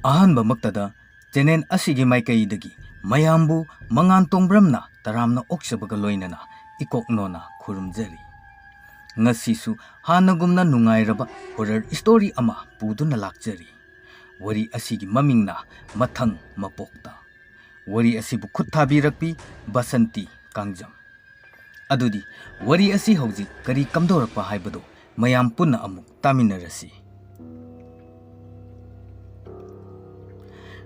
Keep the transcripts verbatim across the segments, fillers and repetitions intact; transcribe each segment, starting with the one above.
ꯑꯍꯥꯟꯕꯃꯛꯇꯗ channel ꯑꯁꯤꯒꯤ ꯃꯥꯏꯀꯩꯗꯒꯤ ꯃꯌꯥꯝꯕꯨ ꯃꯉꯥꯟ ꯇꯣꯡꯕ꯭ꯔꯝꯅ ꯇꯔꯥꯝꯅ ꯑꯣꯛꯆꯕꯒ ꯂꯣꯏꯅꯅ ꯏꯀꯣꯛꯅꯣꯅ ꯈꯨꯔꯨꯝꯖꯔꯤ꯫ ꯉꯁꯤꯁꯨ ꯍꯥꯟꯅꯒꯨꯝꯅ ꯅꯨꯡꯉꯥꯏꯔꯕ horror story ꯑꯃ ꯄꯨꯗꯨꯅ ꯂꯥꯛꯆꯔꯤ꯫ ꯋꯥꯔꯤ ꯑꯁꯤꯒꯤ ꯃꯃꯤꯡꯅ ꯃꯊꯪ ꯃꯄꯣꯛꯇ꯫ ꯋꯥꯔꯤ ꯑꯁꯤꯕꯨ ꯈꯨꯠ ꯊꯥꯕꯤꯔꯛꯄꯤ ꯕꯁꯟꯇꯤ ꯀꯥꯡꯖꯝ꯫ ꯑꯗꯨꯗꯤ ꯋꯥꯔꯤ ꯑꯁꯤ ꯍꯧꯖꯤꯛ ꯀꯔꯤ ꯀꯝꯗꯧꯔꯛꯄ ꯍꯥꯏꯕꯗꯨ ꯃꯌꯥꯝ ꯄꯨꯟꯅ ꯑꯃꯨꯛ ꯇꯥꯃꯤꯟꯅꯔꯁꯤ꯫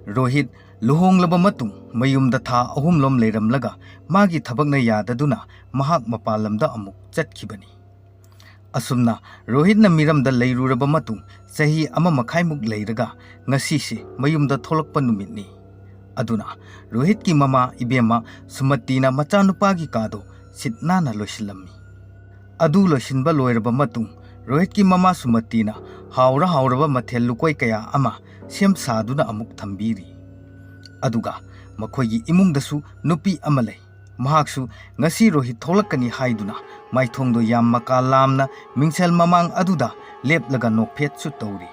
ꯔꯣꯍꯤꯠ ꯂꯨꯍꯣꯡꯂꯕ ꯃꯇꯨꯡ ꯃꯌꯨꯝꯗ ꯊꯥ ꯑꯍꯨꯝꯂꯣꯝ ꯂꯩꯔꯝꯂꯒ ꯃꯥꯒꯤ ꯊꯕꯛꯅ ꯌꯥꯗꯗꯨꯅ ꯃꯍꯥꯛ ꯃꯄꯥꯟ ꯂꯝꯗ ꯑꯃꯨꯛ ꯆꯠꯈꯤꯕꯅꯤ꯫ ꯑꯁꯨꯝꯅ ꯔꯣꯍꯤꯠꯅ ꯃꯤꯔꯝꯗ ꯂꯩꯔꯨꯔꯕ ꯃꯇꯨꯡ ꯆꯍꯤ ꯑꯃ ꯃꯈꯥꯏꯃꯨꯛ ꯂꯩꯔꯒ ꯉꯁꯤꯁꯤ ꯃꯌꯨꯝꯗ ꯊꯣꯛꯂꯛꯄ ꯅꯨꯃꯤꯠꯅꯤ꯫ ꯑꯗꯨꯅ ꯔꯣꯍꯤꯠꯀꯤ ꯃꯃꯥ ꯏꯕꯦꯝꯃ ꯁꯨꯃꯇꯤꯅ ꯃꯆꯥꯅꯨꯄꯥꯒꯤ ꯀꯥꯗꯣ ꯁꯤꯠ ꯅꯥꯟꯅ ꯂꯣꯏꯁꯤꯜꯂꯝꯃꯤ꯫ ꯑꯗꯨ ꯂꯣꯏꯁꯤꯟꯕ ꯂꯣꯏꯔꯕ ꯃꯇꯨꯡ ꯔꯣꯍꯤꯠꯀꯤ ꯃꯃꯥ ꯁꯨꯃꯇꯤꯅ ꯍꯥꯎꯔ ꯍꯥꯎꯔꯕ ꯃꯊꯦꯜ ꯂꯨꯀꯣꯏ ꯀꯌꯥ ꯑꯃ ꯁꯦꯝ ꯁꯥꯗꯨꯅ ꯑꯃꯨꯛ ꯊꯝꯕꯤꯔꯤ꯫ ꯑꯗꯨꯒ ꯃꯈꯣꯏꯒꯤ ꯏꯃꯨꯡꯗꯁꯨ ꯅꯨꯄꯤ ꯑꯃ ꯂꯩ꯫ ꯃꯍꯥꯛꯁꯨ ꯉꯁꯤ ꯔꯣꯍꯤꯠ ꯊꯣꯛꯂꯛꯀꯅꯤ ꯍꯥꯏꯗꯨꯅ ꯃꯥꯏꯊꯣꯡꯗꯣ ꯌꯥꯝ ꯃꯀꯥ ꯂꯥꯝꯅ ꯃꯤꯡꯁꯦꯜ ꯃꯃꯥꯡ ꯑꯗꯨꯗ ꯂꯦꯞꯂꯒ ꯅꯣꯛꯐꯦꯠꯁꯨ ꯇꯧꯔꯤ꯫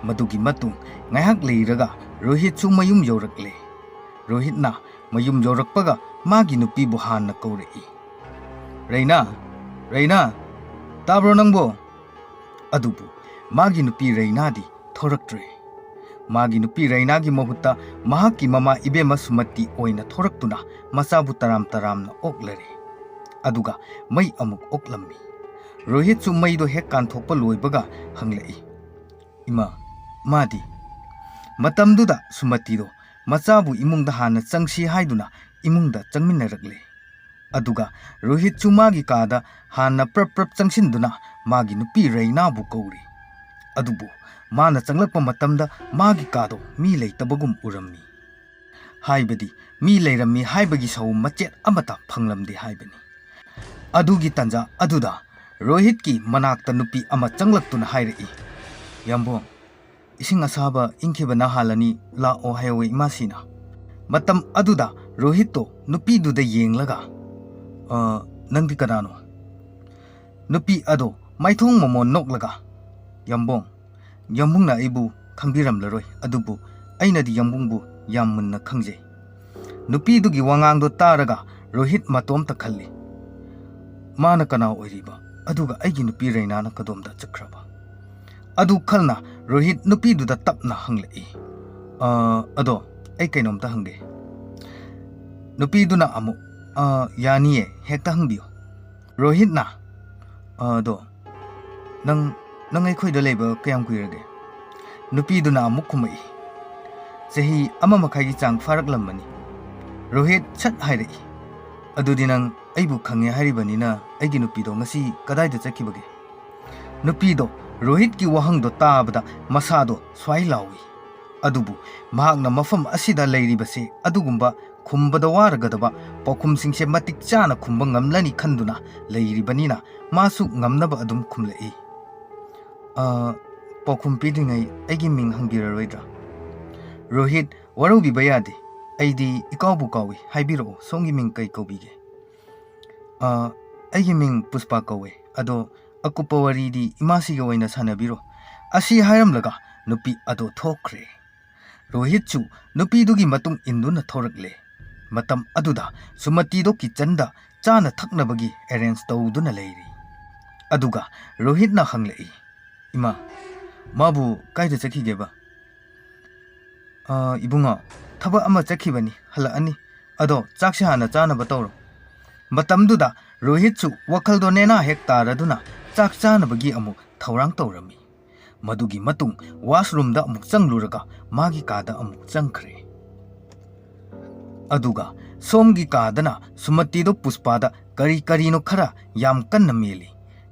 ꯃꯗꯨꯒꯤ ꯃꯇꯨꯡ ꯉꯥꯏꯍꯥꯛ ꯂꯩꯔꯒ ꯔꯣꯍꯤꯠꯁꯨ ꯃꯌꯨꯝ ꯌꯧꯔꯛꯂꯦ꯫ ꯔꯣꯍꯤꯠꯅ ꯃꯌꯨꯝ ꯌꯧꯔꯛꯄꯒ ꯃꯥꯒꯤ ꯅꯨꯄꯤꯕꯨ ꯍꯥꯟꯅ ꯀꯧꯔꯛꯏ꯫ "ꯔꯩꯅꯥ, ꯔꯩꯅꯥ, ꯇꯥꯕ꯭ꯔꯣ ꯅꯪꯕꯣ?" ꯑꯗꯨꯕꯨ ꯃꯥꯒꯤ ꯅꯨꯄꯤ ꯔꯩꯅꯥꯗꯤ ꯊꯣꯔꯛꯇ꯭ꯔꯦ꯫ ꯃꯥꯒꯤ ꯅꯨꯄꯤ ꯔꯩꯅꯥꯒꯤ ꯃꯍꯨꯠꯇ ꯃꯍꯥꯛꯀꯤ ꯃꯃꯥ ꯏꯕꯦꯝꯃ ꯁꯨꯃꯇꯤ ꯑꯣꯏꯅ ꯊꯣꯔꯛꯇꯨꯅ ꯃꯆꯥꯕꯨ ꯇꯔꯥꯝ ꯇꯔꯥꯝꯅ ꯑꯣꯛꯂꯔꯦ꯫ ꯑꯗꯨꯒ ꯃꯩ ꯑꯃꯨꯛ ꯑꯣꯛꯂꯝꯃꯤ꯫ ꯔꯣꯍꯤꯠꯁꯨ ꯃꯩꯗꯣ ꯍꯦꯛ ꯀꯥꯟꯊꯣꯛꯄ ꯂꯣꯏꯕꯒ ꯍꯪꯂꯛꯏ, "ꯏꯃꯥ, ꯃꯥꯗꯤ?" ꯃꯇꯝꯗꯨꯗ ꯁꯨꯃꯇꯤꯗꯣ ꯃꯆꯥꯕꯨ ꯏꯃꯨꯡꯗ ꯍꯥꯟꯅ ꯆꯪꯁꯤ ꯍꯥꯏꯗꯨꯅ ꯏꯃꯨꯡꯗ ꯆꯪꯃꯤꯟꯅꯔꯛꯂꯦ꯫ ꯑꯗꯨꯒ ꯔꯣꯍꯤꯠꯁꯨ ꯃꯥꯒꯤ ꯀꯥꯗ ꯍꯥꯟꯅ ꯄ꯭ꯔꯞ ꯄ꯭ꯔꯞ ꯆꯪꯁꯤꯟꯗꯨꯅ ꯃꯥꯒꯤ ꯅꯨꯄꯤ ꯔꯩꯅꯥꯕꯨ ꯀꯧꯔꯤ꯫ ꯑꯗꯨꯕꯨ ꯃꯥꯅ ꯆꯪꯂꯛꯄ ꯃꯇꯝꯗ ꯃꯥꯒꯤ ꯀꯥꯗꯣ ꯃꯤ ꯂꯩꯇꯕꯒꯨꯝ ꯎꯔꯝꯃꯤ꯫ ꯍꯥꯏꯕꯗꯤ ꯃꯤ ꯂꯩꯔꯝꯃꯤ ꯍꯥꯏꯕꯒꯤ ꯁꯥꯎ ꯃꯆꯦꯠ ꯑꯃꯠꯇ ꯐꯪꯂꯝꯗꯦ ꯍꯥꯏꯕꯅꯤ꯫ ꯑꯗꯨꯒꯤ ꯇꯥꯟꯖꯥ ꯑꯗꯨꯗ ꯔꯣꯍꯤꯠꯀꯤ ꯃꯅꯥꯛꯇ ꯅꯨꯄꯤ ꯑꯃ ꯆꯪꯂꯛꯇꯨꯅ ꯍꯥꯏꯔꯛꯏ, "ꯌꯥꯝꯕꯣꯡ, ꯏꯁꯤꯡ ꯑꯁꯥꯕ ꯏꯪꯈꯤꯕꯅ ꯍꯥꯜꯂꯅꯤ, ꯂꯥꯛꯑꯣ" ꯍꯥꯏꯍꯧꯋꯤ ꯏꯃꯥꯁꯤꯅ꯫ ꯃꯇꯝ ꯑꯗꯨꯗ ꯔꯣꯍꯤꯠꯇꯣ ꯅꯨꯄꯤꯗꯨꯗ ꯌꯦꯡꯂꯒ, "ꯑ, ꯅꯪꯗꯤ ꯀꯅꯥꯅꯣ?" ꯅꯨꯄꯤ ꯑꯗꯣ ꯃꯥꯏꯊꯣꯡ ꯃꯃꯣꯟ ꯅꯣꯛꯂꯒ, "ꯌꯥꯝꯕꯣꯡ, ꯌꯥꯝꯕꯨꯡꯅ ꯑꯩꯕꯨ ꯈꯪꯕꯤꯔꯝꯂꯔꯣꯏ, ꯑꯗꯨꯕꯨ ꯑꯩꯅꯗꯤ ꯌꯥꯝꯕꯨꯡꯕꯨ ꯌꯥꯝ ꯃꯨꯟꯅ ꯈꯪꯖꯩ꯫ ꯅꯨꯄꯤꯗꯨꯒꯤ ꯋꯥꯉꯥꯡꯗꯣ ꯇꯥꯔꯒ ꯔꯣꯍꯤꯠ ꯃꯇꯣꯝꯇ ꯈꯜꯂꯤ, "ꯃꯥꯅ ꯀꯅꯥ ꯑꯣꯏꯔꯤꯕ? ꯑꯗꯨꯒ ꯑꯩꯒꯤ ꯅꯨꯄꯤ ꯔꯩꯅꯥꯅ ꯀꯗꯣꯝꯗ ꯆꯠꯈ꯭ꯔꯕ?" ꯑꯗꯨ ꯈꯜꯅ ꯔꯣꯍꯤꯠ ꯅꯨꯄꯤꯗꯨꯗ ꯇꯞꯅ ꯍꯪꯂꯛꯏ, "ꯑ, ꯑꯗꯣ ꯑꯩ ꯀꯩꯅꯣꯝꯇ ꯍꯪꯒꯦ?" ꯅꯨꯄꯤꯗꯨꯅ ꯑꯃꯨꯛ, "ꯑ, ꯌꯥꯅꯤꯌꯦ, ꯍꯦꯛꯇ ꯍꯪꯕꯤꯌꯨ꯫" ꯔꯣꯍꯤꯠꯅ, "ꯑ, ꯑꯗꯣ ꯅꯪ, ꯅꯪ ꯑꯩꯈꯣꯏꯗ ꯂꯩꯕ ꯀꯌꯥꯝ ꯀꯨꯏꯔꯒꯦ?" ꯅꯨꯄꯤꯗꯨꯅ ꯑꯃꯨꯛ ꯈꯨꯝꯃꯛꯏ, "ꯆꯍꯤ ꯑꯃ ꯃꯈꯥꯏꯒꯤ ꯆꯥꯡ ꯐꯥꯔꯛꯂꯝꯃꯅꯤ꯫" ꯔꯣꯍꯤꯠ ꯁꯠ ꯍꯥꯏꯔꯛꯏ, "ꯑꯗꯨꯗꯤ ꯅꯪ ꯑꯩꯕꯨ ꯈꯪꯉꯦ ꯍꯥꯏꯔꯤꯕꯅꯤꯅ ꯑꯩꯒꯤ ꯅꯨꯄꯤꯗꯣ ꯉꯁꯤ ꯀꯗꯥꯏꯗ ꯆꯠꯈꯤꯕꯒꯦ?" ꯅꯨꯄꯤꯗꯣ ꯔꯣꯍꯤꯠꯀꯤ ꯋꯥꯍꯪꯗꯣ ꯇꯥꯕꯗ ꯃꯁꯥꯗꯣ ꯁ꯭ꯋꯥꯏ ꯂꯥꯎꯏ꯫ ꯑꯗꯨꯕꯨ ꯃꯍꯥꯛꯅ ꯃꯐꯝ ꯑꯁꯤꯗ ꯂꯩꯔꯤꯕꯁꯦ ꯑꯗꯨꯒꯨꯝꯕ ꯈꯨꯝꯕꯗ ꯋꯥꯔꯒꯗꯕ ꯄꯥꯎꯈꯨꯝꯁꯤꯡꯁꯦ ꯃꯇꯤꯛ ꯆꯥꯅ ꯈꯨꯝꯕ ꯉꯝꯂꯅꯤ ꯈꯟꯗꯨꯅ ꯂꯩꯔꯤꯕꯅꯤꯅ ꯃꯥꯁꯨ ꯉꯝꯅꯕ ꯑꯗꯨꯝ ꯈꯨꯝꯂꯛꯏ꯫ "ꯑ, ꯄꯥꯎꯈꯨꯝ ꯄꯤꯗ꯭ꯔꯤꯉꯩ ꯑꯩꯒꯤ ꯃꯤꯡ ꯍꯪꯕꯤꯔꯔꯣꯏꯗ꯭ꯔꯥ?" "ꯔꯣꯍꯤꯠ, ꯋꯥꯔꯧꯕꯤꯕ ꯌꯥꯗꯦ꯫ ꯑꯩꯗꯤ ꯏꯀꯥꯎꯕꯨ ꯀꯥꯎꯏ꯫ ꯍꯥꯏꯕꯤꯔꯛꯑꯣ, ꯁꯣꯝꯒꯤ ꯃꯤꯡ ꯀꯩ ꯀꯧꯕꯤꯒꯦ?" "ꯑ, ꯑꯩꯒꯤ ꯃꯤꯡ ꯄꯨꯁꯄꯥ ꯀꯧꯋꯦ꯫ ꯑꯗꯣ ꯑꯀꯨꯞꯄ ꯋꯥꯔꯤꯗꯤ ꯏꯃꯥꯁꯤꯒ ꯑꯣꯏꯅ ꯁꯥꯟꯅꯕꯤꯔꯣ꯫" ꯑꯁꯤ ꯍꯥꯏꯔꯝꯂꯒ ꯅꯨꯄꯤ ꯑꯗꯣ ꯊꯣꯛꯈ꯭ꯔꯦ꯫ ꯔꯣꯍꯤꯠꯁꯨ ꯅꯨꯄꯤꯗꯨꯒꯤ ꯃꯇꯨꯡ ꯏꯟꯗꯨꯅ ꯊꯣꯔꯛꯂꯦ꯫ ꯃꯇꯝ ꯑꯗꯨꯗ ꯁꯨꯃꯇꯤꯗꯣ ꯀꯤꯆꯟꯗ ꯆꯥꯅ ꯊꯛꯅꯕꯒꯤ ꯑꯦꯔꯦꯟꯖ ꯇꯧꯗꯨꯅ ꯂꯩꯔꯤ꯫ ꯑꯗꯨꯒ ꯔꯣꯍꯤꯠꯅ ꯍꯪꯂꯛꯏ, "ꯏꯃꯥ, ꯃꯥꯕꯨ ꯀꯥꯏꯗ ꯆꯠꯈꯤꯒꯦꯕ?" "ꯑ, ꯏꯕꯨꯡꯉꯣ, ꯊꯕꯛ ꯑꯃ ꯆꯠꯈꯤꯕꯅꯤ, ꯍꯜꯂꯛꯑꯅꯤ꯫ ꯑꯗꯣ ꯆꯥꯛꯁꯦ ꯍꯥꯟꯅ ꯆꯥꯅꯕ ꯇꯧꯔꯣ꯫" ꯃꯇꯝꯗꯨꯗ ꯔꯣꯍꯤꯠꯁꯨ ꯋꯥꯈꯜꯗꯣ ꯅꯦꯅꯥ ꯍꯦꯛ ꯇꯥꯔꯗꯨꯅ ꯆꯥꯛ ꯆꯥꯅꯕꯒꯤ ꯑꯃꯨꯛ ꯊꯧꯔꯥꯡ ꯇꯧꯔꯝꯃꯤ꯫ ꯃꯗꯨꯒꯤ ꯃꯇꯨꯡ ꯋꯥꯁꯔꯨꯝꯗ ꯑꯃꯨꯛ ꯆꯪꯂꯨꯔꯒ ꯃꯥꯒꯤ ꯀꯥꯗ ꯑꯃꯨꯛ ꯆꯪꯈ꯭ꯔꯦ꯫ ꯑꯗꯨꯒ ꯁꯣꯝꯒꯤ ꯀꯥꯗꯅ ꯁꯨꯃꯇꯤꯗꯣ ꯄꯨꯁꯄꯥꯗ ꯀꯔꯤ ꯀꯔꯤꯅꯣ ꯈꯔ ꯌꯥꯝ ꯀꯟꯅ ꯃꯦꯜꯂꯤ꯫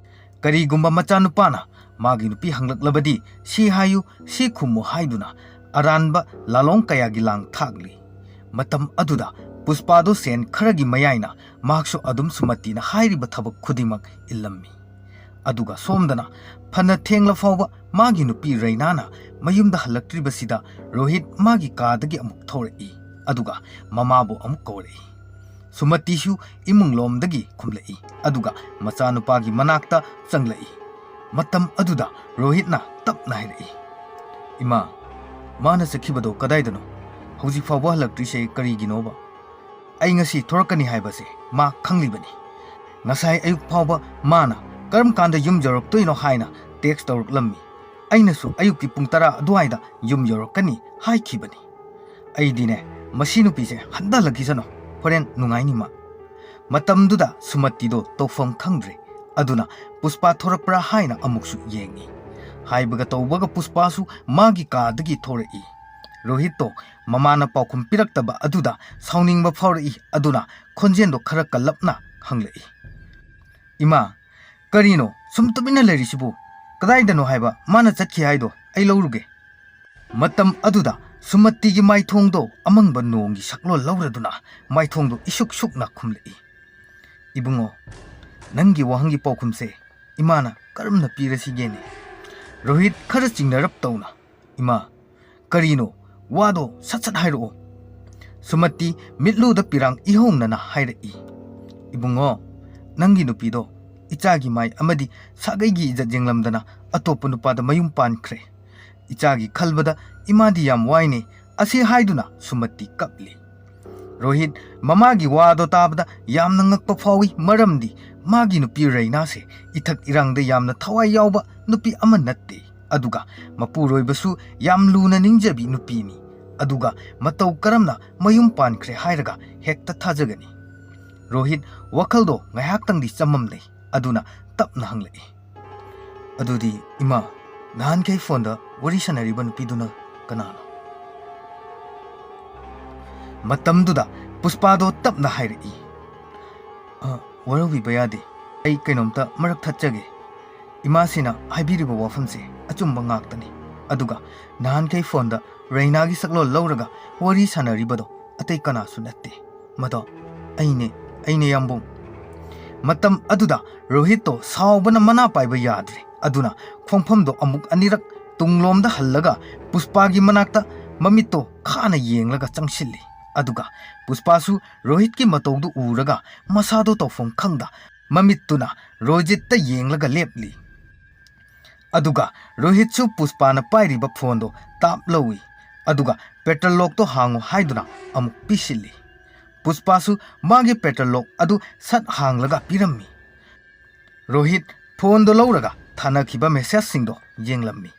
ꯀꯔꯤꯒꯨꯝꯕ ꯃꯆꯥꯅꯨꯄꯥꯅ ꯃꯥꯒꯤ ꯅꯨꯄꯤ ꯍꯪꯂꯛꯂꯕꯗꯤ ꯁꯤ ꯍꯥꯏꯌꯨ, ꯁꯤ ꯈꯨꯝꯃꯨ ꯍꯥꯏꯗꯨꯅ ꯑꯔꯥꯟꯕ ꯂꯥꯂꯣꯡ ꯀꯌꯥꯒꯤ ꯂꯥꯡ ꯊꯥꯛꯂꯤ꯫ ꯃꯇꯝ ꯑꯗꯨꯗ ꯄꯨꯁꯄꯥꯗꯣ ꯁꯦꯟ ꯈꯔꯒꯤ ꯃꯌꯥꯏꯅ ꯃꯍꯥꯛꯁꯨ ꯑꯗꯨꯝ ꯁꯨꯃꯇꯤꯅ ꯍꯥꯏꯔꯤꯕ ꯊꯕꯛ ꯈꯨꯗꯤꯡꯃꯛ ꯏꯜꯂꯝꯃꯤ꯫ ꯑꯗꯨꯒ ꯁꯣꯝꯗꯅ ꯐꯅ ꯊꯦꯡꯂ ꯐꯥꯎꯕ ꯃꯥꯒꯤ ꯅꯨꯄꯤ ꯔꯩꯅꯥꯅ ꯃꯌꯨꯝꯗ ꯍꯜꯂꯛꯇ꯭ꯔꯤꯕꯁꯤꯗ ꯔꯣꯍꯤꯠ ꯃꯥꯒꯤ ꯀꯥꯗꯒꯤ ꯑꯃꯨꯛ ꯊꯣꯔꯛꯏ꯫ ꯑꯗꯨꯒ ꯃꯃꯥꯕꯨ ꯑꯃꯨꯛ ꯀꯧꯔꯛꯏ꯫ ꯁꯨꯃꯇꯤꯁꯨ ꯏꯃꯨꯡ ꯂꯣꯝꯗꯒꯤ ꯈꯨꯝꯂꯛꯏ꯫ ꯑꯗꯨꯒ ꯃꯆꯥꯅꯨꯄꯥꯒꯤ ꯃꯅꯥꯛꯇ ꯆꯪꯂꯛꯏ꯫ ꯃꯇꯝ ꯑꯗꯨꯗ ꯔꯣꯍꯤꯠꯅ ꯇꯞꯅ ꯍꯥꯏꯔꯛꯏ, "ꯏꯃꯥ, ꯃꯥꯅ ꯆꯠꯈꯤꯕꯗꯣ ꯀꯗꯥꯏꯗꯅꯣ? ꯍꯧꯖꯤꯛ ꯐꯥꯎꯕ ꯍꯜꯂꯛꯇ꯭ꯔꯤꯁꯦ ꯀꯔꯤꯒꯤꯅꯣꯕ? ꯑꯩ ꯉꯁꯤ ꯊꯣꯔꯛꯀꯅꯤ ꯍꯥꯏꯕꯁꯦ ꯃꯥ ꯈꯪꯂꯤꯕꯅꯤ꯫ ꯉꯁꯥꯏ ꯑꯌꯨꯛ ꯐꯥꯎꯕ ꯃꯥꯅ ꯀꯔꯝ ꯀꯥꯟꯗ ꯌꯨꯝ ꯌꯧꯔꯛꯇꯣꯏꯅꯣ ꯍꯥꯏꯅ ꯇꯦꯛꯁ ꯇꯧꯔꯛꯂꯝꯃꯤ꯫ ꯑꯩꯅꯁꯨ ꯑꯌꯨꯛꯀꯤ ꯄꯨꯡ ꯇꯔꯥ ꯑꯗꯨꯋꯥꯏꯗ ꯌꯨꯝ ꯌꯧꯔꯛꯀꯅꯤ ꯍꯥꯏꯈꯤꯕꯅꯤ꯫ ꯑꯩꯗꯤꯅꯦ, ꯃꯁꯤ ꯅꯨꯄꯤꯁꯦ ꯍꯟꯊꯍꯜꯂꯛꯈꯤꯁꯅꯨ, ꯍꯣꯔꯦꯟ ꯅꯨꯡꯉꯥꯏꯅꯤ ꯃꯥ"꯫ ꯃꯇꯝꯗꯨꯗ ꯁꯨꯃꯇꯤꯗꯣ ꯇꯧꯐꯝ ꯈꯪꯗ꯭ꯔꯦ꯫ ꯑꯗꯨꯅ ꯄꯨꯁꯄꯥ ꯊꯣꯔꯛꯄ꯭ꯔꯥ ꯍꯥꯏꯅ ꯑꯃꯨꯛꯁꯨ ꯌꯦꯡꯉꯤ꯫ ꯍꯥꯏꯕꯒ ꯇꯧꯕꯒ ꯄꯨꯁꯄꯥꯁꯨ ꯃꯥꯒꯤ ꯀꯥꯗꯒꯤ ꯊꯣꯔꯛꯏ꯫ ꯔꯣꯍꯤꯠꯇꯣ ꯃꯃꯥꯅ ꯄꯥꯎꯈꯨꯝ ꯄꯤꯔꯛꯇꯕ ꯑꯗꯨꯗ ꯁꯥꯎꯅꯤꯡꯕ ꯐꯥꯎꯔꯛꯏ꯫ ꯑꯗꯨꯅ ꯈꯣꯟꯖꯦꯜꯗꯣ ꯈꯔ ꯀꯜꯂꯞꯅ ꯍꯪꯂꯛꯏ, "ꯏꯃꯥ, ꯀꯔꯤꯅꯣ ꯁꯨꯝ ꯇꯨꯃꯤꯟꯅ ꯂꯩꯔꯤꯁꯤꯕꯨ? ꯀꯗꯥꯏꯗꯅꯣ ꯍꯥꯏꯕ ꯃꯥꯅ ꯆꯠꯈꯤ ꯍꯥꯏꯗꯣ? ꯑꯩ ꯂꯧꯔꯨꯒꯦ"꯫ ꯃꯇꯝ ꯑꯗꯨꯗ ꯁꯨꯃꯇꯤꯒꯤ ꯃꯥꯏꯊꯣꯡꯗꯣ ꯑꯃꯪꯕ ꯅꯣꯡꯒꯤ ꯁꯛꯂꯣꯟ ꯂꯧꯔꯗꯨꯅ ꯃꯥꯏꯊꯣꯡꯗꯣ ꯏꯁꯨꯛ ꯁꯨꯛꯅ ꯈꯨꯝꯂꯛꯏ꯫ "ꯏꯕꯨꯡꯉꯣ, ꯅꯪꯒꯤ ꯋꯥꯍꯪꯒꯤ ꯄꯥꯎꯈꯨꯝꯁꯦ ꯏꯃꯥꯅ ꯀꯔꯝꯅ ꯄꯤꯔꯁꯤꯒꯦꯅꯦ?" ꯔꯣꯍꯤꯠ ꯈꯔ ꯆꯤꯡꯅꯔꯞ ꯇꯧꯅ, "ꯏꯃꯥ, ꯀꯔꯤꯅꯣ? ꯋꯥꯗꯣ ꯁꯠ ꯁꯠ ꯍꯥꯏꯔꯛꯑꯣ"꯫ ꯁꯨꯃꯇꯤ ꯃꯤꯠꯂꯨꯗ ꯄꯤꯔꯥꯡ ꯏꯍꯧꯅꯅ ꯍꯥꯏꯔꯛꯏ, "ꯏꯕꯨꯡꯉꯣ, ꯅꯪꯒꯤ ꯅꯨꯄꯤꯗꯣ ꯏꯆꯥꯒꯤ ꯃꯥꯏ ꯑꯃꯗꯤ ꯁꯥꯒꯩꯒꯤ ꯏꯖꯠ ꯌꯦꯡꯂꯝꯗꯅ ꯑꯇꯣꯞꯄ ꯅꯨꯄꯥꯗ ꯃꯌꯨꯝ ꯄꯥꯟꯈ꯭ꯔꯦ꯫ ꯏꯆꯥꯒꯤ ꯈꯜꯕꯗ ꯏꯃꯥꯗꯤ ꯌꯥꯝ ꯋꯥꯏꯅꯦ"꯫ ꯑꯁꯤ ꯍꯥꯏꯗꯨꯅ ꯁꯨꯃꯇꯤ ꯀꯞꯂꯤ꯫ ꯔꯣꯍꯤꯠ ꯃꯃꯥꯒꯤ ꯋꯥꯗꯣ ꯇꯥꯕꯗ ꯌꯥꯝꯅ ꯉꯛꯄ ꯐꯥꯎꯏ, ꯃꯔꯝꯗꯤ ꯃꯥꯒꯤ ꯅꯨꯄꯤ ꯔꯩꯅꯥꯁꯦ ꯏꯊꯛ ꯏꯔꯥꯡꯗ ꯌꯥꯝꯅ ꯊꯋꯥꯏ ꯌꯥꯎꯕ ꯅꯨꯄꯤ ꯑꯃ ꯅꯠꯇꯦ꯫ ꯑꯗꯨꯒ ꯃꯄꯨꯔꯣꯏꯕꯁꯨ ꯌꯥꯝ ꯂꯨꯅ ꯅꯤꯡꯖꯕꯤ ꯅꯨꯄꯤꯅꯤ꯫ ꯑꯗꯨꯒ ꯃꯇꯧ ꯀꯔꯝꯅ ꯃꯌꯨꯝ ꯄꯥꯟꯈ꯭ꯔꯦ ꯍꯥꯏꯔꯒ ꯍꯦꯛꯇ ꯊꯥꯖꯒꯅꯤ? ꯔꯣꯍꯤꯠ ꯋꯥꯈꯜꯗꯣ ꯉꯥꯏꯍꯥꯛꯇꯪꯗꯤ ꯆꯃꯝꯅꯩ꯫ ꯑꯗꯨꯅ ꯇꯞꯅ ꯍꯪꯂꯛꯏ, "ꯑꯗꯨꯗꯤ ꯏꯃꯥ, ꯅꯍꯥꯟꯈꯩ ꯐꯣꯟꯗ ꯋꯥꯔꯤ ꯁꯥꯟꯅꯔꯤꯕ ꯅꯨꯄꯤꯗꯨꯅ ꯀꯅꯥꯅꯣ?" ꯃꯇꯝꯗꯨꯗ ꯄꯨꯁꯄꯥꯗꯣ ꯇꯞꯅ ꯍꯥꯏꯔꯛꯏ, "ꯑ, ꯋꯥꯔꯧꯕꯤꯕ ꯌꯥꯗꯦ꯫ ꯑꯩ ꯀꯩꯅꯣꯝꯇ ꯃꯔꯛ ꯊꯠꯆꯒꯦ꯫ ꯏꯃꯥꯁꯤꯅ ꯍꯥꯏꯕꯤꯔꯤꯕ ꯋꯥꯐꯝꯁꯦ ꯑꯆꯨꯝꯕ ꯉꯥꯛꯇꯅꯤ꯫ ꯑꯗꯨꯒ ꯅꯍꯥꯟꯈꯩ ꯐꯣꯟꯗ ꯔꯩꯅꯥꯒꯤ ꯁꯛꯂꯣꯟ ꯂꯧꯔꯒ ꯋꯥꯔꯤ ꯁꯥꯟꯅꯔꯤꯕꯗꯣ ꯑꯇꯩ ꯀꯅꯥꯁꯨ ꯅꯠꯇꯦ꯫ ꯃꯗꯣ ꯑꯩꯅꯦ, ꯑꯩꯅꯦ ꯌꯥꯝꯕꯨꯡ"꯫ ꯃꯇꯝ ꯑꯗꯨꯗ ꯔꯣꯍꯤꯠꯇꯣ ꯁꯥꯎꯕꯅ ꯃꯅꯥ ꯄꯥꯏꯕ ꯌꯥꯗ꯭ꯔꯦ꯫ ꯑꯗꯨꯅ ꯈꯣꯡꯐꯝꯗꯣ ꯑꯃꯨꯛ ꯑꯅꯤꯔꯛ ꯇꯨꯡꯂꯣꯝꯗ ꯍꯜꯂꯒ ꯄꯨꯁꯄꯥꯒꯤ ꯃꯅꯥꯛꯇ ꯃꯃꯤꯠꯇꯣ ꯈꯥꯅ ꯌꯦꯡꯂꯒ ꯆꯪꯁꯤꯜꯂꯤ꯫ ꯑꯗꯨꯒ ꯄꯨꯁꯄꯥꯁꯨ ꯔꯣꯍꯤꯠꯀꯤ ꯃꯇꯧꯗꯨ ꯎꯔꯒ ꯃꯁꯥꯗꯣ ꯇꯧꯐꯝ ꯈꯪꯗ ꯃꯃꯤꯠꯇꯨꯅ ꯔꯣꯖꯤꯠꯇ ꯌꯦꯡꯂꯒ ꯂꯦꯞꯂꯤ꯫ ꯑꯗꯨꯒ ꯔꯣꯍꯤꯠꯁꯨ ꯄꯨꯁꯄꯥꯅ ꯄꯥꯏꯔꯤꯕ ꯐꯣꯟꯗꯣ ꯇꯥꯞ ꯂꯧꯏ꯫ ꯑꯗꯨꯒ ꯄꯦꯇ꯭ꯔꯣꯜ ꯂꯣꯛꯇꯣ ꯍꯥꯡꯉꯨ ꯍꯥꯏꯗꯨꯅ ꯑꯃꯨꯛ ꯄꯤꯁꯤꯜꯂꯤ꯫ ꯄꯨꯁꯄꯥꯁꯨ ꯃꯥꯒꯤ ꯄꯦꯇ꯭ꯔꯣꯜ ꯂꯣꯛ ꯑꯗꯨ ꯁꯠ ꯍꯥꯡꯂꯒ ꯄꯤꯔꯝꯃꯤ꯫ ꯔꯣꯍꯤꯠ ꯐꯣꯟꯗꯣ ꯂꯧꯔꯒ ꯊꯥꯅꯈꯤꯕ ꯃꯦꯁꯦꯖꯁꯤꯡꯗꯣ ꯌꯦꯡꯂꯝꯃꯤ꯫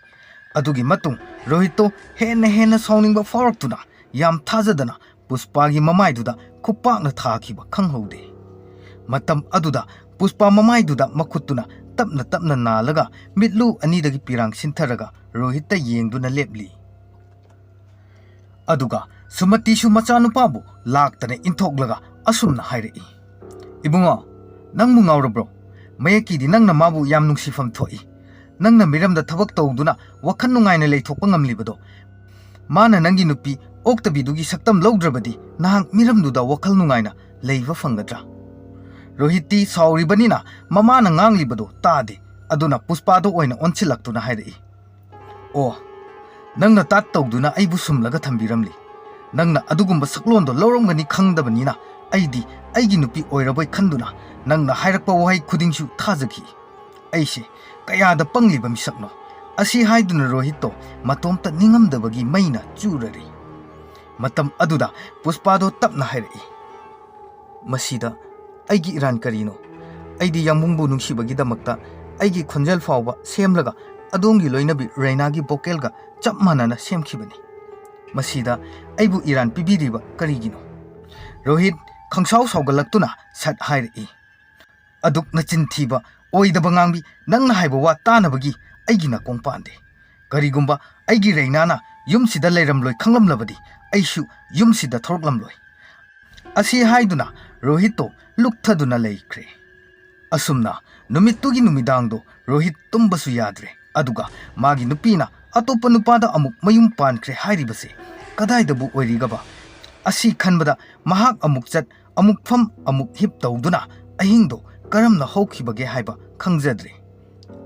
ꯑꯗꯨꯒꯤ ꯃꯇꯨꯡ ꯔꯣꯍꯤꯠꯇꯣ ꯍꯦꯟꯅ ꯍꯦꯟꯅ ꯁꯥꯎꯅꯤꯡꯕ ꯐꯥꯎꯔꯛꯇꯨꯅ ꯌꯥꯝ ꯊꯥꯖꯗꯅ ꯄꯨꯁꯄꯥꯒꯤ ꯃꯃꯥꯏꯗꯨꯗ ꯈꯨꯄꯥꯛꯅ ꯊꯥꯈꯤꯕ ꯈꯪꯍꯧꯗꯦ꯫ ꯃꯇꯝ ꯑꯗꯨꯗ ꯄꯨꯁꯄꯥ ꯃꯃꯥꯏꯗꯨꯗ ꯃꯈꯨꯠꯇꯨꯅ ꯇꯞꯅ ꯇꯞꯅ ꯅꯥꯜꯂꯒ ꯃꯤꯠꯂꯨ ꯑꯅꯤꯗꯒꯤ ꯄꯤꯔꯥꯡ ꯁꯤꯟꯊꯔꯒ ꯔꯣꯍꯤꯠꯇ ꯌꯦꯡꯗꯨꯅ ꯂꯦꯞꯂꯤ꯫ ꯑꯗꯨꯒ ꯁꯨꯃꯇꯤꯁꯨ ꯃꯆꯥꯅꯨꯄꯥꯕꯨ ꯂꯥꯛꯇꯅ ꯏꯟꯊꯣꯛꯂꯒ ꯑꯁꯨꯝꯅ ꯍꯥꯏꯔꯛꯏ, "ꯏꯕꯨꯡꯉꯣ, ꯅꯪꯕꯨ ꯉꯥꯎꯔꯕ꯭ꯔꯣ? ꯃꯌꯦꯛꯀꯤꯗꯤ ꯅꯪꯅ ꯃꯥꯕꯨ ꯌꯥꯝ ꯅꯨꯡꯁꯤꯐꯝ ꯊꯣꯛꯏ꯫ ꯅꯪꯅ ꯃꯤꯔꯝꯗ ꯊꯕꯛ ꯇꯧꯗꯨꯅ ꯋꯥꯈꯜ ꯅꯨꯡꯉꯥꯏꯅ ꯂꯩꯊꯣꯛꯄ ꯉꯝꯂꯤꯕꯗꯣ, ꯃꯥꯅ ꯅꯪꯒꯤ ꯅꯨꯄꯤ ꯑꯣꯛꯇꯕꯤꯗꯨꯒꯤ ꯁꯛꯇꯝ ꯂꯧꯗ꯭ꯔꯕꯗꯤ ꯅꯍꯥꯛ ꯃꯤꯔꯝꯗꯨꯗ ꯋꯥꯈꯜ ꯅꯨꯡꯉꯥꯏꯅ ꯂꯩꯕ ꯐꯪꯒꯗ꯭ꯔꯥ?" ꯔꯣꯍꯤꯠꯇꯤ ꯁꯥꯎꯔꯤꯕꯅꯤꯅ ꯃꯃꯥꯅ ꯉꯥꯡꯂꯤꯕꯗꯣ ꯇꯥꯗꯦ꯫ ꯑꯗꯨꯅ ꯄꯨꯁꯄꯥꯗ ꯑꯣꯏꯅ ꯑꯣꯟꯁꯤꯜꯂꯛꯇꯨꯅ ꯍꯥꯏꯔꯛꯏ, "ꯑꯣ, ꯅꯪꯅ ꯇꯥꯠ ꯇꯧꯗꯨꯅ ꯑꯩꯕꯨ ꯁꯨꯝꯂꯒ ꯊꯝꯕꯤꯔꯝꯂꯤ꯫ ꯅꯪꯅ ꯑꯗꯨꯒꯨꯝꯕ ꯁꯛꯂꯣꯟꯗꯣ ꯂꯧꯔꯝꯒꯅꯤ ꯈꯪꯗꯕꯅꯤꯅ ꯑꯩꯗꯤ ꯑꯩꯒꯤ ꯅꯨꯄꯤ ꯑꯣꯏꯔꯕꯣꯏ ꯈꯟꯗꯨꯅ ꯅꯪꯅ ꯍꯥꯏꯔꯛꯄ ꯋꯥꯍꯩ ꯈꯨꯗꯤꯡꯁꯨ ꯊꯥꯖꯈꯤ꯫ ꯑꯩꯁꯦ ꯀꯌꯥꯗ ꯄꯪꯂꯤꯕ ꯃꯤꯁꯛꯅꯣ!" ꯑꯁꯤ ꯍꯥꯏꯗꯨꯅ ꯔꯣꯍꯤꯠꯇꯣ ꯃꯇꯣꯝꯇ ꯅꯤꯡꯉꯝꯗꯕꯒꯤ ꯃꯩꯅ ꯆꯨꯔꯔꯤ꯫ ꯃꯇꯝ ꯑꯗꯨꯗ ꯄꯨꯁꯄꯥꯗꯣ ꯇꯞꯅ ꯍꯥꯏꯔꯛꯏ, "ꯃꯁꯤꯗ ꯑꯩꯒꯤ ꯏꯔꯥꯟ ꯀꯔꯤꯅꯣ? ꯑꯩꯗꯤ ꯌꯥꯝꯕꯨꯡꯕꯨ ꯅꯨꯡꯁꯤꯕꯒꯤꯗꯃꯛꯇ ꯑꯩꯒꯤ ꯈꯣꯟꯖꯦꯜ ꯐꯥꯎꯕ ꯁꯦꯝꯂꯒ ꯑꯗꯣꯝꯒꯤ ꯂꯣꯏꯅꯕꯤ ꯔꯩꯅꯥꯒꯤ ꯚꯣꯀꯦꯜꯒ ꯆꯞ ꯃꯥꯟꯅꯅ ꯁꯦꯝꯈꯤꯕꯅꯤ꯫ ꯃꯁꯤꯗ ꯑꯩꯕꯨ ꯏꯔꯥꯟ ꯄꯤꯕꯤꯔꯤꯕ ꯀꯔꯤꯒꯤꯅꯣ?" ꯔꯣꯍꯤꯠ ꯈꯪꯁꯥꯎ ꯁꯥꯎꯒꯠꯂꯛꯇꯨꯅ ꯁꯠ ꯍꯥꯏꯔꯛꯏ, "ꯑꯗꯨꯛ ꯅꯆꯤꯟ ꯊꯤꯕ, ꯑꯣꯏꯗꯕ ꯉꯥꯡꯕꯤ, ꯅꯪꯅ ꯍꯥꯏꯕ ꯋꯥ ꯇꯥꯅꯕꯒꯤ ꯑꯩꯒꯤ ꯅꯥꯀꯣꯡ ꯄꯥꯟꯗꯦ꯫ ꯀꯔꯤꯒꯨꯝꯕ ꯑꯩꯒꯤ ꯔꯩꯅꯥꯅ ꯌꯨꯝꯁꯤꯗ ꯂꯩꯔꯝꯂꯣꯏ ꯈꯪꯂꯝꯂꯕꯗꯤ ꯑꯩꯁꯨ ꯌꯨꯝꯁꯤꯗ ꯊꯣꯔꯛꯂꯝꯂꯣꯏ꯫" ꯑꯁꯤ ꯍꯥꯏꯗꯨꯅ ꯔꯣꯍꯤꯠꯇꯣ ꯂꯨꯛꯊꯗꯨꯅ ꯂꯩꯈ꯭ꯔꯦ꯫ ꯑꯁꯨꯝꯅ ꯅꯨꯃꯤꯠꯇꯨꯒꯤ ꯅꯨꯃꯤꯗꯥꯡꯗꯣ ꯔꯣꯍꯤꯠ ꯇꯨꯝꯕꯁꯨ ꯌꯥꯗ꯭ꯔꯦ꯫ ꯑꯗꯨꯒ ꯃꯥꯒꯤ ꯅꯨꯄꯤꯅ ꯑꯇꯣꯞꯄ ꯅꯨꯄꯥꯗ ꯑꯃꯨꯛ ꯃꯌꯨꯝ ꯄꯥꯟꯈ꯭ꯔꯦ ꯍꯥꯏꯔꯤꯕꯁꯦ ꯀꯗꯥꯏꯗꯕꯨ ꯑꯣꯏꯔꯤꯒꯕ? ꯑꯁꯤ ꯈꯟꯕꯗ ꯃꯍꯥꯛ ꯑꯃꯨꯛ ꯆꯠ, ꯑꯃꯨꯛ ꯐꯝ, ꯑꯃꯨꯛ ꯍꯤꯞ ꯇꯧꯗꯨꯅ ꯑꯍꯤꯡꯗꯣ ꯀꯔꯝꯅ ꯍꯧꯈꯤꯕꯒꯦ ꯍꯥꯏꯕ ꯈꯪꯖꯗ꯭ꯔꯦ꯫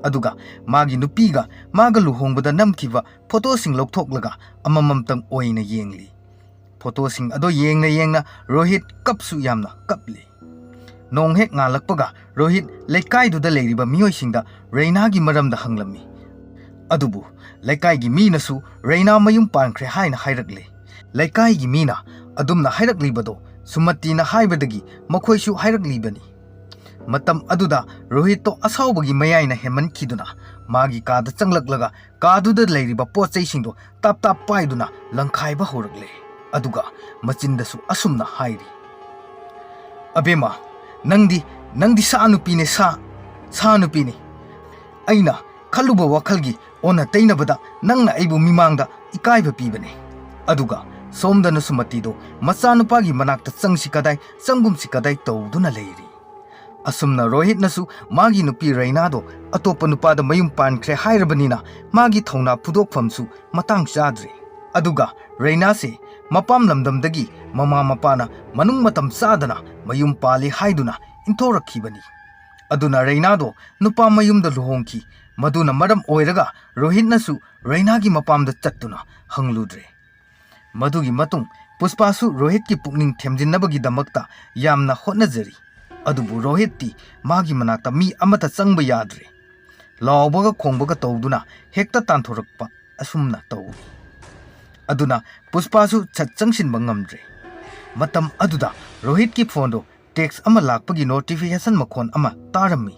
ꯑꯗꯨꯒ ꯃꯥꯒꯤ ꯅꯨꯄꯤꯒ ꯃꯥꯒ ꯂꯨꯍꯣꯡꯕꯗ ꯅꯝꯈꯤꯕ ꯐꯣꯇꯣꯁꯤꯡ ꯂꯧꯊꯣꯛꯂꯒ ꯑꯃꯃꯝꯇꯪ ꯑꯣꯏꯅ ꯌꯦꯡꯂꯤ꯫ ꯐꯣꯇꯣꯁꯤꯡ ꯑꯗꯣ ꯌꯦꯡꯅ ꯌꯦꯡꯅ ꯔꯣꯍꯤꯠ ꯀꯞꯁꯨ ꯌꯥꯝꯅ ꯀꯞꯂꯤ꯫ ꯅꯣꯡ ꯍꯦꯛ ꯉꯥꯜꯂꯛꯄꯒ ꯔꯣꯍꯤꯠ ꯂꯩꯀꯥꯏꯗꯨꯗ ꯂꯩꯔꯤꯕ ꯃꯤꯑꯣꯏꯁꯤꯡꯗ ꯔꯩꯅꯥꯒꯤ ꯃꯔꯝꯗ ꯍꯪꯂꯝꯃꯤ꯫ ꯑꯗꯨꯕꯨ ꯂꯩꯀꯥꯏꯒꯤ ꯃꯤꯅꯁꯨ ꯔꯩꯅꯥ ꯃꯌꯨꯝ ꯄꯥꯟꯈ꯭ꯔꯦ ꯍꯥꯏꯅ ꯍꯥꯏꯔꯛꯂꯦ꯫ ꯂꯩꯀꯥꯏꯒꯤ ꯃꯤꯅ ꯑꯗꯨꯝꯅ ꯍꯥꯏꯔꯛꯂꯤꯕꯗꯣ ꯁꯨꯃꯇꯤꯅ ꯍꯥꯏꯕꯗꯒꯤ ꯃꯈꯣꯏꯁꯨ ꯍꯥꯏꯔꯛꯂꯤꯕꯅꯤ꯫ ꯃꯇꯝ ꯑꯗꯨꯗ ꯔꯣꯍꯤꯠꯇꯣ ꯑꯁꯥꯎꯕꯒꯤ ꯃꯌꯥꯏꯅ ꯍꯦꯟꯃꯟꯈꯤꯗꯨꯅ ꯃꯥꯒꯤ ꯀꯥꯗ ꯆꯪꯂꯛꯂꯒ ꯀꯥꯗꯨꯗ ꯂꯩꯔꯤꯕ ꯄꯣꯠ ꯆꯩꯁꯤꯡꯗꯣ ꯇꯥꯞ ꯇꯥꯞ ꯄꯥꯏꯗꯨꯅ ꯂꯪꯈꯥꯏꯕ ꯍꯧꯔꯛꯂꯦ꯫ ꯑꯗꯨꯒ ꯃꯆꯤꯟꯗꯁꯨ ꯑꯁꯨꯝꯅ ꯍꯥꯏꯔꯤ, "ꯑꯕꯦꯝꯃ, ꯅꯪꯗꯤ, ꯅꯪꯗꯤ ꯁꯥ ꯅꯨꯄꯤꯅꯦ, ꯁꯥ, ꯁꯥ ꯅꯨꯄꯤꯅꯤ꯫ ꯑꯩꯅ ꯈꯜꯂꯨꯕ ꯋꯥꯈꯜꯒꯤ ꯑꯣꯟꯅ ꯇꯩꯅꯕꯗ ꯅꯪꯅ ꯑꯩꯕꯨ ꯃꯤꯃꯥꯡꯗ ꯏꯀꯥꯏꯕ ꯄꯤꯕꯅꯦ꯫" ꯑꯗꯨꯒ ꯁꯣꯝꯗꯅ ꯁꯨꯃꯇꯤꯗꯣ ꯃꯆꯥꯅꯨꯄꯥꯒꯤ ꯃꯅꯥꯛꯇ ꯆꯪꯁꯤ ꯀꯗꯥꯏ, ꯆꯪꯒꯨꯝꯁꯤ ꯀꯗꯥꯏ ꯇꯧꯗꯨꯅ ꯂꯩꯔꯤ꯫ ꯑꯁꯨꯝꯅ ꯔꯣꯍꯤꯠꯅꯁꯨ ꯃꯥꯒꯤ ꯅꯨꯄꯤ ꯔꯩꯅꯥꯗꯣ ꯑꯇꯣꯞꯄ ꯅꯨꯄꯥꯗ ꯃꯌꯨꯝ ꯄꯥꯟꯈ꯭ꯔꯦ ꯍꯥꯏꯔꯕꯅꯤꯅ ꯃꯥꯒꯤ ꯊꯧꯅꯥ ꯐꯨꯗꯣꯛꯐꯝꯁꯨ ꯃꯇꯥꯡ ꯆꯥꯗ꯭ꯔꯦ꯫ ꯑꯗꯨꯒ ꯔꯩꯅꯥꯁꯦ ꯃꯄꯥꯝ ꯂꯝꯗꯝꯗꯒꯤ ꯃꯃꯥ ꯃꯄꯥꯅ ꯃꯅꯨꯡ ꯃꯇꯝ ꯆꯥꯗꯅ ꯃꯌꯨꯝ ꯄꯥꯜꯂꯤ ꯍꯥꯏꯗꯨꯅ ꯏꯟꯊꯣꯔꯛꯈꯤꯕꯅꯤ꯫ ꯑꯗꯨꯅ ꯔꯩꯅꯥꯗꯣ ꯅꯨꯄꯥ ꯃꯌꯨꯝꯗ ꯂꯨꯍꯣꯡꯈꯤ꯫ ꯃꯗꯨꯅ ꯃꯔꯝ ꯑꯣꯏꯔꯒ ꯔꯣꯍꯤꯠꯅꯁꯨ ꯔꯩꯅꯥꯒꯤ ꯃꯄꯥꯝꯗ ꯆꯠꯇꯨꯅ ꯍꯪꯂꯨꯗ꯭ꯔꯦ꯫ ꯃꯗꯨꯒꯤ ꯃꯇꯨꯡ ꯄꯨꯁꯄꯥꯁꯨ ꯔꯣꯍꯤꯠꯀꯤ ꯄꯨꯛꯅꯤꯡ ꯊꯦꯝꯖꯤꯟꯅꯕꯒꯤꯗꯃꯛꯇ ꯌꯥꯝꯅ ꯍꯣꯠꯅꯖꯔꯤ꯫ ꯑꯗꯨꯕꯨ ꯔꯣꯍꯤꯠꯇꯤ ꯃꯥꯒꯤ ꯃꯅꯥꯛꯇ ꯃꯤ ꯑꯃꯠꯇ ꯆꯪꯕ ꯌꯥꯗ꯭ꯔꯦ꯫ ꯂꯥꯎꯕꯒ ꯈꯣꯡꯕꯒ ꯇꯧꯗꯨꯅ ꯍꯦꯛꯇ ꯇꯥꯟꯊꯣꯔꯛꯄ ꯑꯁꯨꯝꯅ ꯇꯧꯏ꯫ ꯑꯗꯨꯅ ꯄꯨꯁꯄꯥꯁꯨ ꯁꯠ ꯆꯪꯁꯤꯟꯕ ꯉꯝꯗ꯭ꯔꯦ꯫ ꯃꯇꯝ ꯑꯗꯨꯗ ꯔꯣꯍꯤꯠꯀꯤ ꯐꯣꯟꯗꯣ ꯇꯦꯛꯁ ꯑꯃ ꯂꯥꯛꯄꯒꯤ ꯅꯣꯇꯤꯐꯤꯀꯦꯁꯟ ꯃꯈꯣꯟ ꯑꯃ ꯇꯥꯔꯝꯃꯤ꯫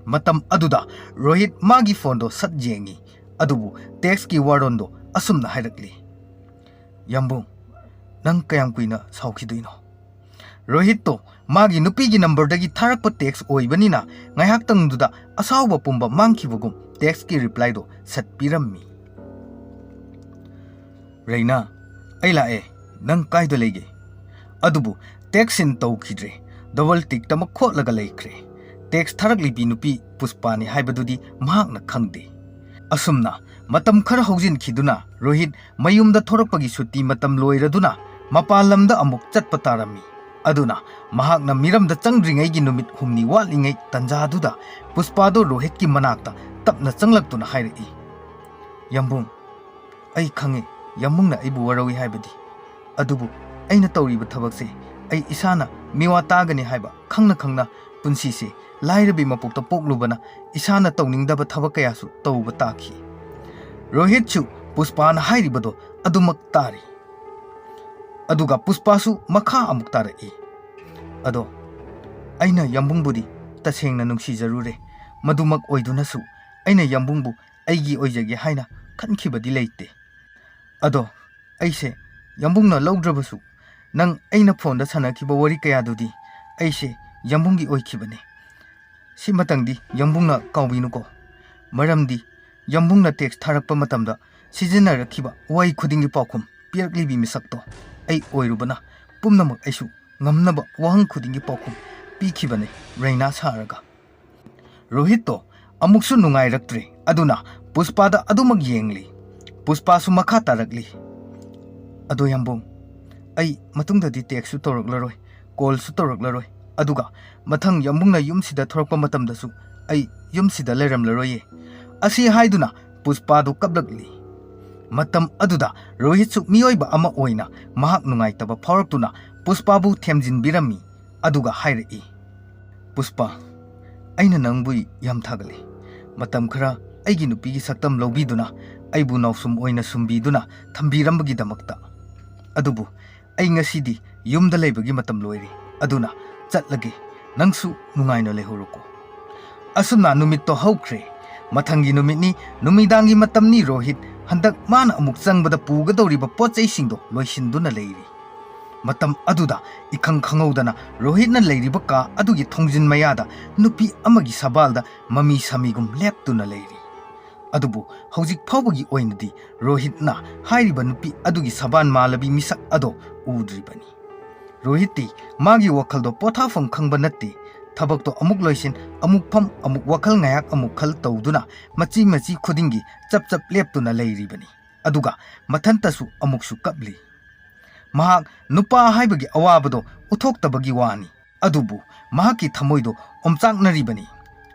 ꯃꯇꯝ ꯑꯗꯨꯗ ꯔꯣꯍꯤꯠ ꯃꯥꯒꯤ ꯐꯣꯟꯗꯣ ꯁꯠ ꯌꯦꯡꯉꯤ꯫ ꯑꯗꯨꯕꯨ ꯇꯦꯛꯁꯀꯤ ꯋꯥꯔꯣꯟꯗꯣ ꯑꯁꯨꯝꯅ ꯍꯥꯏꯔꯛꯂꯤ, "ꯌꯥꯝꯕꯨꯡ, ꯅꯪ ꯀꯌꯥꯝ ꯀꯨꯏꯅ ꯁꯥꯎꯈꯤꯗꯣꯏꯅꯣ?" ꯔꯣꯍꯤꯠꯇꯣ ꯃꯥꯒꯤ ꯅꯨꯄꯤꯒꯤ ꯅꯝꯕꯔꯗꯒꯤ ꯊꯥꯔꯛꯄ ꯇꯦꯛꯁ ꯑꯣꯏꯕꯅꯤꯅ ꯉꯥꯏꯍꯥꯛꯇꯪꯗꯨꯗ ꯑꯁꯥꯎꯕ ꯄꯨꯝꯕ ꯃꯥꯡꯈꯤꯕꯒꯨꯝ ꯇꯦꯛꯁꯀꯤ ꯔꯤꯄ꯭ꯂꯥꯏꯗꯣ ꯁꯠ ꯄꯤꯔꯝꯃꯤ꯫ "ꯔꯩꯅꯥ, ꯑꯩ ꯂꯥꯛꯑꯦ, ꯅꯪ ꯀꯥꯏꯗ ꯂꯩꯒꯦ?" ꯑꯗꯨꯕꯨ ꯇꯦꯛꯁ ꯁꯤꯟ ꯇꯧꯈꯤꯗ꯭ꯔꯦ꯫ ꯗꯕꯜ ꯇꯤꯛꯇꯃꯛ ꯈꯣꯠꯂꯒ ꯂꯩꯈ꯭ꯔꯦ꯫ ꯇꯦꯛꯁ ꯊꯥꯔꯛꯂꯤꯕꯤ ꯅꯨꯄꯤ ꯄꯨꯁꯄꯥꯅꯤ ꯍꯥꯏꯕꯗꯨꯗꯤ ꯃꯍꯥꯛꯅ ꯈꯪꯗꯦ꯫ ꯑꯁꯨꯝꯅ ꯃꯇꯝ ꯈꯔ ꯍꯧꯖꯤꯟꯈꯤꯗꯨꯅ ꯔꯣꯍꯤꯠ ꯃꯌꯨꯝꯗ ꯊꯣꯔꯛꯄꯒꯤ ꯁꯨꯇꯤ ꯃꯇꯝ ꯂꯣꯏꯔꯗꯨꯅ ꯃꯄꯥꯟ ꯂꯝꯗ ꯑꯃꯨꯛ ꯆꯠꯄ ꯇꯥꯔꯝꯃꯤ꯫ ꯑꯗꯨꯅ ꯃꯍꯥꯛꯅ ꯃꯤꯔꯝꯗ ꯆꯪꯗ꯭ꯔꯤꯉꯩꯒꯤ ꯅꯨꯃꯤꯠ ꯍꯨꯝꯅꯤ ꯋꯥꯠꯂꯤꯉꯩ ꯇꯟꯖꯥꯗꯨꯗ ꯄꯨꯁꯄꯥꯗꯣ ꯔꯣꯍꯤꯠꯀꯤ ꯃꯅꯥꯛꯇ ꯇꯞꯅ ꯆꯪꯂꯛꯇꯨꯅ ꯍꯥꯏꯔꯛꯏ, "ꯌꯥꯝꯕꯨꯡ, ꯑꯩ ꯈꯪꯉꯤ ꯌꯥꯝꯕꯨꯡꯅ ꯑꯩꯕꯨ ꯋꯥꯔꯧꯏ ꯍꯥꯏꯕꯗꯤ꯫ ꯑꯗꯨꯕꯨ ꯑꯩꯅ ꯇꯧꯔꯤꯕ ꯊꯕꯛꯁꯦ ꯑꯩ ꯏꯁꯥꯅ ꯃꯤꯋꯥ ꯇꯥꯒꯅꯤ ꯍꯥꯏꯕ ꯈꯪꯅ ꯈꯪꯅ ꯄꯨꯟꯁꯤꯁꯦ ꯂꯥꯏꯔꯕꯤ ꯃꯄꯣꯛꯇ ꯄꯣꯛꯂꯨꯕꯅ ꯏꯁꯥꯅ ꯇꯧꯅꯤꯡꯗꯕ ꯊꯕꯛ ꯀꯌꯥꯁꯨ ꯇꯧꯕ ꯇꯥꯈꯤ꯫ ꯔꯣꯍꯤꯠꯁꯨ ꯄꯨꯁꯄꯥꯅ ꯍꯥꯏꯔꯤꯕꯗꯣ ꯑꯗꯨꯃꯛ ꯇꯥꯔꯤ꯫ ꯑꯗꯨꯒ ꯄꯨꯁꯄꯥꯁꯨ ꯃꯈꯥ ꯑꯃꯨꯛ ꯇꯥꯔꯛꯏ꯫ "ꯑꯗꯣ ꯑꯩꯅ ꯌꯥꯝꯕꯨꯡꯕꯨꯗꯤ ꯇꯁꯦꯡꯅ ꯅꯨꯡꯁꯤꯖꯔꯨꯔꯦ꯫ ꯃꯗꯨꯃꯛ ꯑꯣꯏꯗꯨꯅꯁꯨ ꯑꯩꯅ ꯌꯥꯝꯕꯨꯡꯕꯨ ꯑꯩꯒꯤ ꯑꯣꯏꯖꯒꯦ ꯍꯥꯏꯅ ꯈꯟꯈꯤꯕꯗꯤ ꯂꯩꯇꯦ꯫ ꯑꯗꯣ ꯑꯩꯁꯦ ꯌꯥꯝꯕꯨꯡꯅ ꯂꯧꯗ꯭ꯔꯕꯁꯨ ꯅꯪ ꯑꯩꯅ ꯐꯣꯟꯗ ꯁꯥꯟꯅꯈꯤꯕ ꯋꯥꯔꯤ ꯀꯌꯥꯗꯨꯗꯤ ꯑꯩꯁꯦ ꯌꯥꯝꯕꯨꯡꯒꯤ ꯑꯣꯏꯈꯤꯕꯅꯦ꯫ ꯁꯤꯃꯇꯪꯗꯤ ꯌꯥꯝꯕꯨꯡꯅ ꯀꯥꯎꯕꯤꯅꯨꯀꯣ꯫ ꯃꯔꯝꯗꯤ ꯌꯥꯝꯕꯨꯡꯅ ꯇꯦꯛꯁ ꯊꯥꯔꯛꯄ ꯃꯇꯝꯗ ꯁꯤꯖꯤꯟꯅꯔꯛꯈꯤꯕ ꯋꯥꯍꯩ ꯈꯨꯗꯤꯡꯒꯤ ꯄꯥꯎꯈꯨꯝ ꯄꯤꯔꯛꯂꯤꯕꯤ ꯃꯤꯁꯛꯇꯣ ꯑꯩ ꯑꯣꯏꯔꯨꯕꯅ ꯄꯨꯝꯅꯃꯛ ꯑꯩꯁꯨ ꯉꯝꯅꯕ ꯋꯥꯍꯪ ꯈꯨꯗꯤꯡꯒꯤ ꯄꯥꯎꯈꯨꯝ ꯄꯤꯈꯤꯕꯅꯦ ꯔꯩꯅꯥ ꯁꯥꯔꯒ꯫" ꯔꯣꯍꯤꯠꯇꯣ ꯑꯃꯨꯛꯁꯨ ꯅꯨꯡꯉꯥꯏꯔꯛꯇ꯭ꯔꯦ꯫ ꯑꯗꯨꯅ ꯄꯨꯁꯄꯥꯗ ꯑꯗꯨꯃꯛ ꯌꯦꯡꯂꯤ꯫ ꯄꯨꯁꯄꯥꯁꯨ ꯃꯈꯥ ꯇꯥꯔꯛꯂꯤ꯫ "ꯑꯗꯣ ꯌꯥꯝꯕꯨꯡ, ꯑꯩ ꯃꯇꯨꯡꯗꯗꯤ ꯇꯦꯛꯁꯁꯨ ꯇꯧꯔꯛꯂꯔꯣꯏ, ꯀꯣꯜꯁꯨ ꯇꯧꯔꯛꯂꯔꯣꯏ꯫ ꯑꯗꯨꯒ ꯃꯊꯪ ꯌꯥꯝꯕꯨꯡꯅ ꯌꯨꯝꯁꯤꯗ ꯊꯣꯔꯛꯄ ꯃꯇꯝꯗꯁꯨ ꯑꯩ ꯌꯨꯝꯁꯤꯗ ꯂꯩꯔꯝꯂꯔꯣꯏꯌꯦ꯫" ꯑꯁꯤ ꯍꯥꯏꯗꯨꯅ ꯄꯨꯁꯄꯥꯗꯨ ꯀꯞꯂꯛꯂꯤ꯫ ꯃꯇꯝ ꯑꯗꯨꯗ ꯔꯣꯍꯤꯠꯁꯨ ꯃꯤꯑꯣꯏꯕ ꯑꯃ ꯑꯣꯏꯅ ꯃꯍꯥꯛ ꯅꯨꯡꯉꯥꯏꯇꯕ ꯐꯥꯎꯔꯛꯇꯨꯅ ꯄꯨꯁꯄꯥꯕꯨ ꯊꯦꯝꯖꯤꯟꯕꯤꯔꯝꯃꯤ꯫ ꯑꯗꯨꯒ ꯍꯥꯏꯔꯛꯏ, "ꯄꯨꯁꯄꯥ, ꯑꯩꯅ ꯅꯪꯕꯨ ꯌꯥꯝ ꯊꯥꯒꯠꯂꯤ꯫ ꯃꯇꯝ ꯈꯔ ꯑꯩꯒꯤ ꯅꯨꯄꯤꯒꯤ ꯁꯛꯇꯝ ꯂꯧꯕꯤꯗꯨꯅ ꯑꯩꯕꯨ ꯅꯥꯎꯁꯨꯝ ꯑꯣꯏꯅ ꯁꯨꯝꯕꯤꯗꯨꯅ ꯊꯝꯕꯤꯔꯝꯕꯒꯤꯗꯃꯛꯇ꯫ ꯑꯗꯨꯕꯨ ꯑꯩ ꯉꯁꯤꯗꯤ ꯌꯨꯝꯗ ꯂꯩꯕꯒꯤ ꯃꯇꯝ ꯂꯣꯏꯔꯦ꯫ ꯑꯗꯨꯅ ꯆꯠꯂꯒꯦ꯫ ꯅꯪꯁꯨ ꯅꯨꯡꯉꯥꯏꯅ ꯂꯩꯍꯧꯔꯣꯀꯣ꯫" ꯑꯁꯨꯝꯅ ꯅꯨꯃꯤꯠꯇꯣ ꯍꯧꯈ꯭ꯔꯦ꯫ ꯃꯊꯪꯒꯤ ꯅꯨꯃꯤꯠꯅꯤ, ꯅꯨꯃꯤꯗꯥꯡꯒꯤ ꯃꯇꯝꯅꯤ꯫ ꯔꯣꯍꯤꯠ ꯍꯟꯗꯛ ꯃꯥꯅ ꯑꯃꯨꯛ ꯆꯪꯕꯗ ꯄꯨꯒꯗꯧꯔꯤꯕ ꯄꯣꯠ ꯆꯩꯁꯤꯡꯗꯣ ꯂꯣꯏꯁꯤꯟꯗꯨꯅ ꯂꯩꯔꯤ꯫ ꯃꯇꯝ ꯑꯗꯨꯗ ꯏꯈꯪ ꯈꯪꯍꯧꯗꯅ ꯔꯣꯍꯤꯠꯅ ꯂꯩꯔꯤꯕ ꯀꯥ ꯑꯗꯨꯒꯤ ꯊꯣꯡꯖꯤꯟ ꯃꯌꯥꯗ ꯅꯨꯄꯤ ꯑꯃꯒꯤ ꯁꯕꯥꯜꯗ ꯃꯃꯤ ꯁꯥꯃꯤꯒꯨꯝ ꯂꯦꯞꯇꯨꯅ ꯂꯩꯔꯤ꯫ ꯑꯗꯨꯕꯨ ꯍꯧꯖꯤꯛ ꯐꯥꯎꯕꯒꯤ ꯑꯣꯏꯅꯗꯤ ꯔꯣꯍꯤꯠꯅ ꯍꯥꯏꯔꯤꯕ ꯅꯨꯄꯤ ꯑꯗꯨꯒꯤ ꯁꯕꯥꯟ ꯃꯥꯜꯂꯕꯤ ꯃꯤꯁꯛ ꯑꯗꯣ ꯎꯗ꯭ꯔꯤꯕꯅꯤ꯫ ꯔꯣꯍꯤꯠꯇꯤ ꯃꯥꯒꯤ ꯋꯥꯈꯜꯗꯣ ꯄꯣꯊꯥꯐꯝ ꯈꯪꯕ ꯅꯠꯇꯦ꯫ ꯊꯕꯛꯇꯣ ꯑꯃꯨꯛ ꯂꯣꯏꯁꯤꯟ, ꯑꯃꯨꯛ ꯐꯝ, ꯑꯃꯨꯛ ꯋꯥꯈꯜ ꯉꯥꯏꯍꯥꯛ ꯑꯃꯨꯛ ꯈꯜ ꯇꯧꯗꯨꯅ ꯃꯆꯤ ꯃꯆꯤ ꯈꯨꯗꯤꯡꯒꯤ ꯆꯞ ꯆꯞ ꯂꯦꯞꯇꯨꯅ ꯂꯩꯔꯤꯕꯅꯤ꯫ ꯑꯗꯨꯒ ꯃꯊꯟꯇꯁꯨ ꯑꯃꯨꯛꯁꯨ ꯀꯞꯂꯤ꯫ ꯃꯍꯥꯛ ꯅꯨꯄꯥ ꯍꯥꯏꯕꯒꯤ ꯑꯋꯥꯕꯗꯣ ꯎꯠꯊꯣꯛꯇꯕꯒꯤ ꯋꯥꯅꯤ, ꯑꯗꯨꯕꯨ ꯃꯍꯥꯛꯀꯤ ꯊꯃꯣꯏꯗꯣ ꯑꯣꯝꯆꯥꯛꯅꯔꯤꯕꯅꯤ꯫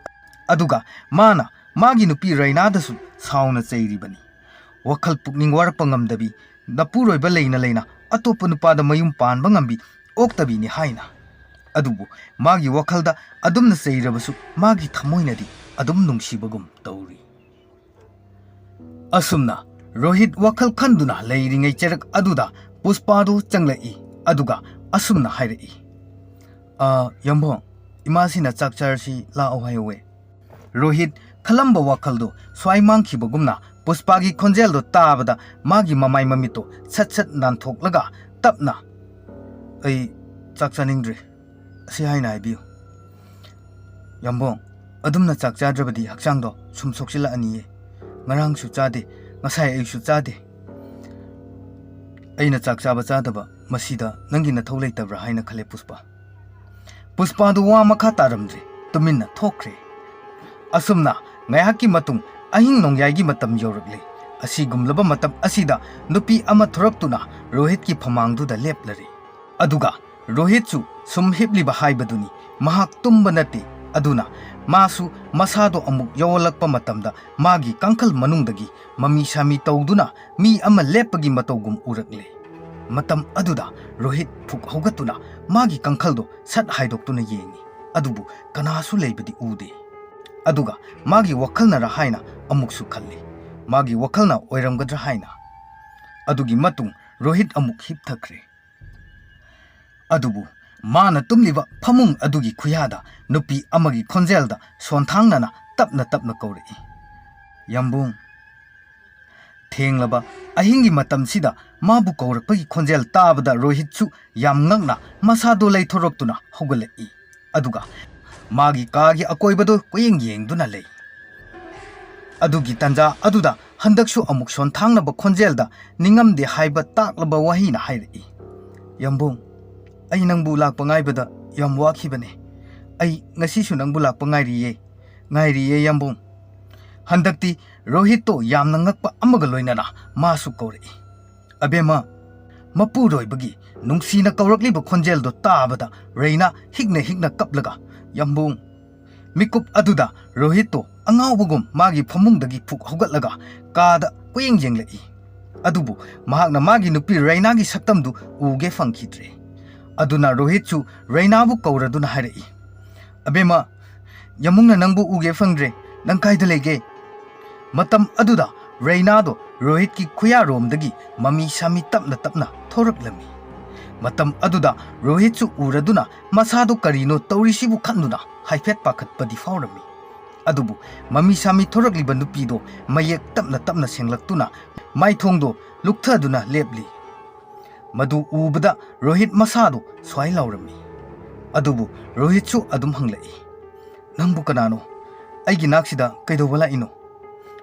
ꯑꯗꯨꯒ ꯃꯥꯅ ꯃꯥꯒꯤ ꯅꯨꯄꯤ ꯔꯩꯅꯥꯗꯁꯨ ꯁꯥꯎꯅ ꯆꯩꯔꯤꯕꯅꯤ꯫ ꯋꯥꯈꯜ ꯄꯨꯛꯅꯤꯡ ꯋꯥꯔꯛꯄ ꯉꯝꯗꯕꯤ, ꯃꯄꯨꯔꯣꯏꯕ ꯂꯩꯅ ꯂꯩꯅ ꯑꯇꯣꯞꯄ ꯅꯨꯄꯥꯗ ꯃꯌꯨꯝ ꯄꯥꯟꯕ ꯉꯝꯕꯤ ꯑꯣꯛꯇꯕꯤꯅꯤ ꯍꯥꯏꯅ꯫ ꯑꯗꯨꯕꯨ ꯃꯥꯒꯤ ꯋꯥꯈꯜꯗ ꯑꯗꯨꯝꯅ ꯆꯩꯔꯕꯁꯨ ꯃꯥꯒꯤ ꯊꯃꯣꯏꯅꯗꯤ ꯑꯗꯨꯝ ꯅꯨꯡꯁꯤꯕꯒꯨꯝ ꯇꯧꯔꯤ꯫ ꯑꯁꯨꯝꯅ ꯔꯣꯍꯤꯠ ꯋꯥꯈꯜ ꯈꯟꯗꯨꯅ ꯂꯩꯔꯤꯉꯩ ꯆꯩꯔꯛ ꯑꯗꯨꯗ ꯄꯨꯁꯄꯥꯗꯨ ꯆꯪꯂꯛꯏ꯫ ꯑꯗꯨꯒ ꯑꯁꯨꯝꯅ ꯍꯥꯏꯔꯛꯏ, "ꯑ, ꯌꯥꯝꯕꯣꯡ, ꯏꯃꯥꯁꯤꯅ ꯆꯥꯛ ꯆꯥꯔꯁꯤ ꯂꯥꯛꯑꯣ ꯍꯥꯏꯍꯧꯋꯦ꯫" ꯔꯣꯍꯤꯠ ꯈꯜꯂꯝꯕ ꯋꯥꯈꯜꯗꯣ ꯁ꯭ꯋꯥꯏ ꯃꯥꯡꯈꯤꯕꯒꯨꯝꯅ ꯄꯨꯁꯄꯥꯒꯤ ꯈꯣꯟꯖꯦꯜꯗꯣ ꯇꯥꯕꯗ ꯃꯥꯒꯤ ꯃꯃꯥꯏ ꯃꯃꯤꯠꯇꯣ ꯁꯠ ꯁꯠ ꯅꯥꯟꯊꯣꯛꯂꯒ ꯇꯞꯅ, "ꯑꯩ ꯆꯥꯛ ꯆꯥꯅꯤꯡꯗ꯭ꯔꯦ, ꯑꯁꯤ ꯍꯥꯏꯅ ꯍꯥꯏꯕꯤꯌꯨ꯫" "ꯌꯥꯝꯕꯣꯡ, ꯑꯗꯨꯝꯅ ꯆꯥꯛ ꯆꯥꯗ꯭ꯔꯕꯗꯤ ꯍꯛꯆꯥꯡꯗꯣ ꯁꯨꯝ ꯁꯣꯛꯆꯤꯜꯂꯛꯑꯅꯤꯌꯦ꯫ ꯉꯔꯥꯡꯁꯨ ꯆꯥꯗꯦ, ꯉꯁꯥꯏ ꯑꯌꯨꯛꯁꯨ ꯆꯥꯗꯦ꯫ ꯑꯩꯅ ꯆꯥꯛ ꯆꯥꯕ ꯆꯥꯗꯕ ꯃꯁꯤꯗ ꯅꯪꯒꯤ ꯅꯊꯧ ꯂꯩꯇꯕ꯭ꯔꯥ ꯍꯥꯏꯅ ꯈꯜꯂꯦ, ꯄꯨꯁꯄꯥ꯫" ꯄꯨꯁꯄꯥꯗꯨ ꯋꯥ ꯃꯈꯥ ꯇꯥꯔꯝꯗ꯭ꯔꯦ, ꯇꯨꯃꯤꯟꯅ ꯊꯣꯛꯈ꯭ꯔꯦ꯫ ꯑꯁꯨꯝꯅ ꯉꯥꯏꯍꯥꯛꯀꯤ ꯃꯇꯨꯡ ꯑꯍꯤꯡ ꯅꯣꯡꯌꯥꯏꯒꯤ ꯃꯇꯝ ꯌꯧꯔꯛꯂꯦ꯫ ꯑꯁꯤꯒꯨꯝꯂꯕ ꯃꯇꯝ ꯑꯁꯤꯗ ꯅꯨꯄꯤ ꯑꯃ ꯊꯣꯔꯛꯇꯨꯅ ꯔꯣꯍꯤꯠꯀꯤ ꯐꯃꯥꯡꯗꯨꯗ ꯂꯦꯞꯂꯔꯦ꯫ ꯑꯗꯨꯒ ꯔꯣꯍꯤꯠꯁꯨ ꯁꯨꯝ ꯍꯤꯞꯂꯤꯕ ꯍꯥꯏꯕꯗꯨꯅꯤ꯫ ꯃꯍꯥꯛ ꯇꯨꯝꯕ ꯅꯠꯇꯦ꯫ ꯑꯗꯨꯅ ꯃꯥꯁꯨ ꯃꯁꯥꯗꯣ ꯑꯃꯨꯛ ꯌꯧꯍꯜꯂꯛꯄ ꯃꯇꯝꯗ ꯃꯥꯒꯤ ꯀꯥꯡꯈꯜ ꯃꯅꯨꯡꯗꯒꯤ ꯃꯃꯤ ꯁꯥꯃꯤ ꯇꯧꯗꯨꯅ ꯃꯤ ꯑꯃ ꯂꯦꯞꯄꯒꯤ ꯃꯇꯧꯒꯨꯝ ꯎꯔꯛꯂꯦ꯫ ꯃꯇꯝ ꯑꯗꯨꯗ ꯔꯣꯍꯤꯠ ꯐꯨꯛ ꯍꯧꯒꯠꯇꯨꯅ ꯃꯥꯒꯤ ꯀꯥꯡꯈꯜꯗꯣ ꯁꯠ ꯍꯥꯏꯗꯣꯛꯇꯨꯅ ꯌꯦꯡꯉꯤ꯫ ꯑꯗꯨꯕꯨ ꯀꯅꯥꯁꯨ ꯂꯩꯕꯗꯤ ꯎꯗꯦ꯫ ꯑꯗꯨꯒ ꯃꯥꯒꯤ ꯋꯥꯈꯜꯅꯔ ꯍꯥꯏꯅ ꯑꯃꯨꯛꯁꯨ ꯈꯜꯂꯤ꯫ ꯃꯥꯒꯤ ꯋꯥꯈꯜꯅ ꯑꯣꯏꯔꯝꯒꯗ꯭ꯔꯥ ꯍꯥꯏꯅ꯫ ꯑꯗꯨꯒꯤ ꯃꯇꯨꯡ ꯔꯣꯍꯤꯠ ꯑꯃꯨꯛ ꯍꯤꯞꯊꯈ꯭ꯔꯦ꯫ ꯑꯗꯨꯕꯨ ꯃꯥꯅ ꯇꯨꯝꯂꯤꯕ ꯐꯃꯨꯡ ꯑꯗꯨꯒꯤ ꯈꯨꯌꯥꯗ ꯅꯨꯄꯤ ꯑꯃꯒꯤ ꯈꯣꯟꯖꯦꯜꯗ ꯁꯣꯟꯊꯥꯡꯅꯅ ꯇꯞꯅ ꯇꯞꯅ ꯀꯧꯔꯛꯏ, "ꯌꯥꯝꯕꯨꯡ꯫" ꯊꯦꯡꯂꯕ ꯑꯍꯤꯡꯒꯤ ꯃꯇꯝꯁꯤꯗ ꯃꯥꯕꯨ ꯀꯧꯔꯛꯄꯒꯤ ꯈꯣꯟꯖꯦꯜ ꯇꯥꯕꯗ ꯔꯣꯍꯤꯠꯁꯨ ꯌꯥꯝ ꯉꯛꯅ ꯃꯁꯥꯗꯣ ꯂꯩꯊꯣꯔꯛꯇꯨꯅ ꯍꯧꯒꯠꯂꯛꯏ꯫ ꯑꯗꯨꯒ ꯃꯥꯒꯤ ꯀꯥꯒꯤ ꯑꯀꯣꯏꯕꯗꯨ ꯀꯣꯏꯌꯦꯡ ꯌꯦꯡꯗꯨꯅ ꯂꯩ꯫ ꯑꯗꯨꯒꯤ ꯇꯥꯟꯖꯥ ꯑꯗꯨꯗ ꯍꯟꯗꯛꯁꯨ ꯑꯃꯨꯛ ꯁꯣꯟꯊꯥꯡꯅꯕ ꯈꯣꯟꯖꯦꯜꯗ ꯅꯤꯡꯉꯝꯗꯦ ꯍꯥꯏꯕ ꯇꯥꯛꯂꯕ ꯋꯥꯍꯩꯅ ꯍꯥꯏꯔꯛꯏ, "ꯌꯥꯝꯕꯨꯡ, ꯑꯩ ꯅꯪꯕꯨ ꯂꯥꯛꯄ ꯉꯥꯏꯕꯗ ꯌꯥꯝ ꯋꯥꯈꯤꯕꯅꯦ꯫ ꯑꯩ ꯉꯁꯤꯁꯨ ꯅꯪꯕꯨ ꯂꯥꯛꯄ ꯉꯥꯏꯔꯤꯌꯦ, ꯉꯥꯏꯔꯤꯌꯦ ꯌꯥꯝꯕꯨꯡ꯫" ꯍꯟꯗꯛꯇꯤ ꯔꯣꯍꯤꯠꯇꯣ ꯌꯥꯝꯅ ꯉꯛꯄ ꯑꯃꯒ ꯂꯣꯏꯅꯅ ꯃꯥꯁꯨ ꯀꯧꯔꯛꯏ꯫ ꯑꯕꯦꯝꯃ, ꯃꯄꯨꯔꯣꯏꯕꯒꯤ ꯅꯨꯡꯁꯤꯅ ꯀꯧꯔꯛꯂꯤꯕ ꯈꯣꯟꯖꯦꯜꯗꯣ ꯇꯥꯕꯗ ꯔꯩꯅꯥ ꯍꯤꯛꯅ ꯍꯤꯛꯅ ꯀꯞꯂꯒ, "ꯌꯥꯝꯕꯨꯡ, ꯃꯤꯀꯨꯞ ꯑꯗꯨꯗ ꯔꯣꯍꯤꯠꯇꯣ ꯑꯉꯥꯎꯕꯒꯨꯝ ꯃꯥꯒꯤ ꯐꯃꯨꯡꯗꯒꯤ ꯐꯨꯛ ꯍꯧꯒꯠꯂꯒ ꯀꯥꯗ ꯀꯣꯏꯌꯦꯡ ꯌꯦꯡꯂꯛꯏ꯫ ꯑꯗꯨꯕꯨ ꯃꯍꯥꯛꯅ ꯃꯥꯒꯤ ꯅꯨꯄꯤ ꯔꯩꯅꯥꯒꯤ ꯁꯛꯇꯝꯗꯨ ꯎꯒꯦ ꯐꯪꯈꯤꯗ꯭ꯔꯦ꯫ ꯑꯗꯨꯅ ꯔꯣꯍꯤꯠꯁꯨ ꯔꯩꯅꯥꯕꯨ ꯀꯧꯔꯗꯨꯅ ꯍꯥꯏꯔꯛꯏ, "ꯑꯕꯦꯝꯃ, ꯌꯥꯝꯕꯨꯡꯅ ꯅꯪꯕꯨ ꯎꯒꯦ ꯐꯪꯗ꯭ꯔꯦ꯫ ꯅꯪ ꯀꯥꯏꯗ ꯂꯩꯒꯦ?" ꯃꯇꯝ ꯑꯗꯨꯗ ꯔꯩꯅꯥꯗꯣ ꯔꯣꯍꯤꯠꯀꯤ ꯈꯨꯌꯥꯔꯣꯝꯗꯒꯤ ꯃꯃꯤ ꯁꯥꯃꯤ ꯇꯞꯅ ꯇꯞꯅ ꯊꯣꯔꯛꯂꯝꯃꯤ꯫ ꯃꯇꯝ ꯑꯗꯨꯗ ꯔꯣꯍꯤꯠꯁꯨ ꯎꯔꯗꯨꯅ ꯃꯁꯥꯗꯣ ꯀꯔꯤꯅꯣ ꯇꯧꯔꯤꯁꯤꯕꯨ ꯈꯟꯗꯨꯅ ꯍꯥꯏꯐꯦꯠ ꯄꯥꯈꯠꯄꯗꯤ ꯐꯥꯎꯔꯝꯃꯤ꯫ ꯑꯗꯨꯕꯨ ꯃꯃꯤ ꯁꯥꯃꯤ ꯊꯣꯔꯛꯂꯤꯕ ꯅꯨꯄꯤꯗꯣ ꯃꯌꯦꯛ ꯇꯞꯅ ꯇꯞꯅ ꯁꯦꯡꯂꯛꯇꯨꯅ ꯃꯥꯏꯊꯣꯡꯗꯣ ꯂꯨꯛꯊꯗꯨꯅ ꯂꯦꯞꯂꯤ꯫ ꯃꯗꯨ ꯎꯕꯗ ꯔꯣꯍꯤꯠ ꯃꯁꯥꯗꯣ ꯁ꯭ꯋꯥꯏ ꯂꯥꯎꯔꯝꯃꯤ꯫ ꯑꯗꯨꯕꯨ ꯔꯣꯍꯤꯠꯁꯨ ꯑꯗꯨꯝ ꯍꯪꯂꯛꯏ, "ꯅꯪꯕꯨ ꯀꯅꯥꯅꯣ? ꯑꯩꯒꯤ ꯅꯥꯛꯁꯤꯗ ꯀꯩꯗꯧꯕ ꯂꯥꯛꯏꯅꯣ?"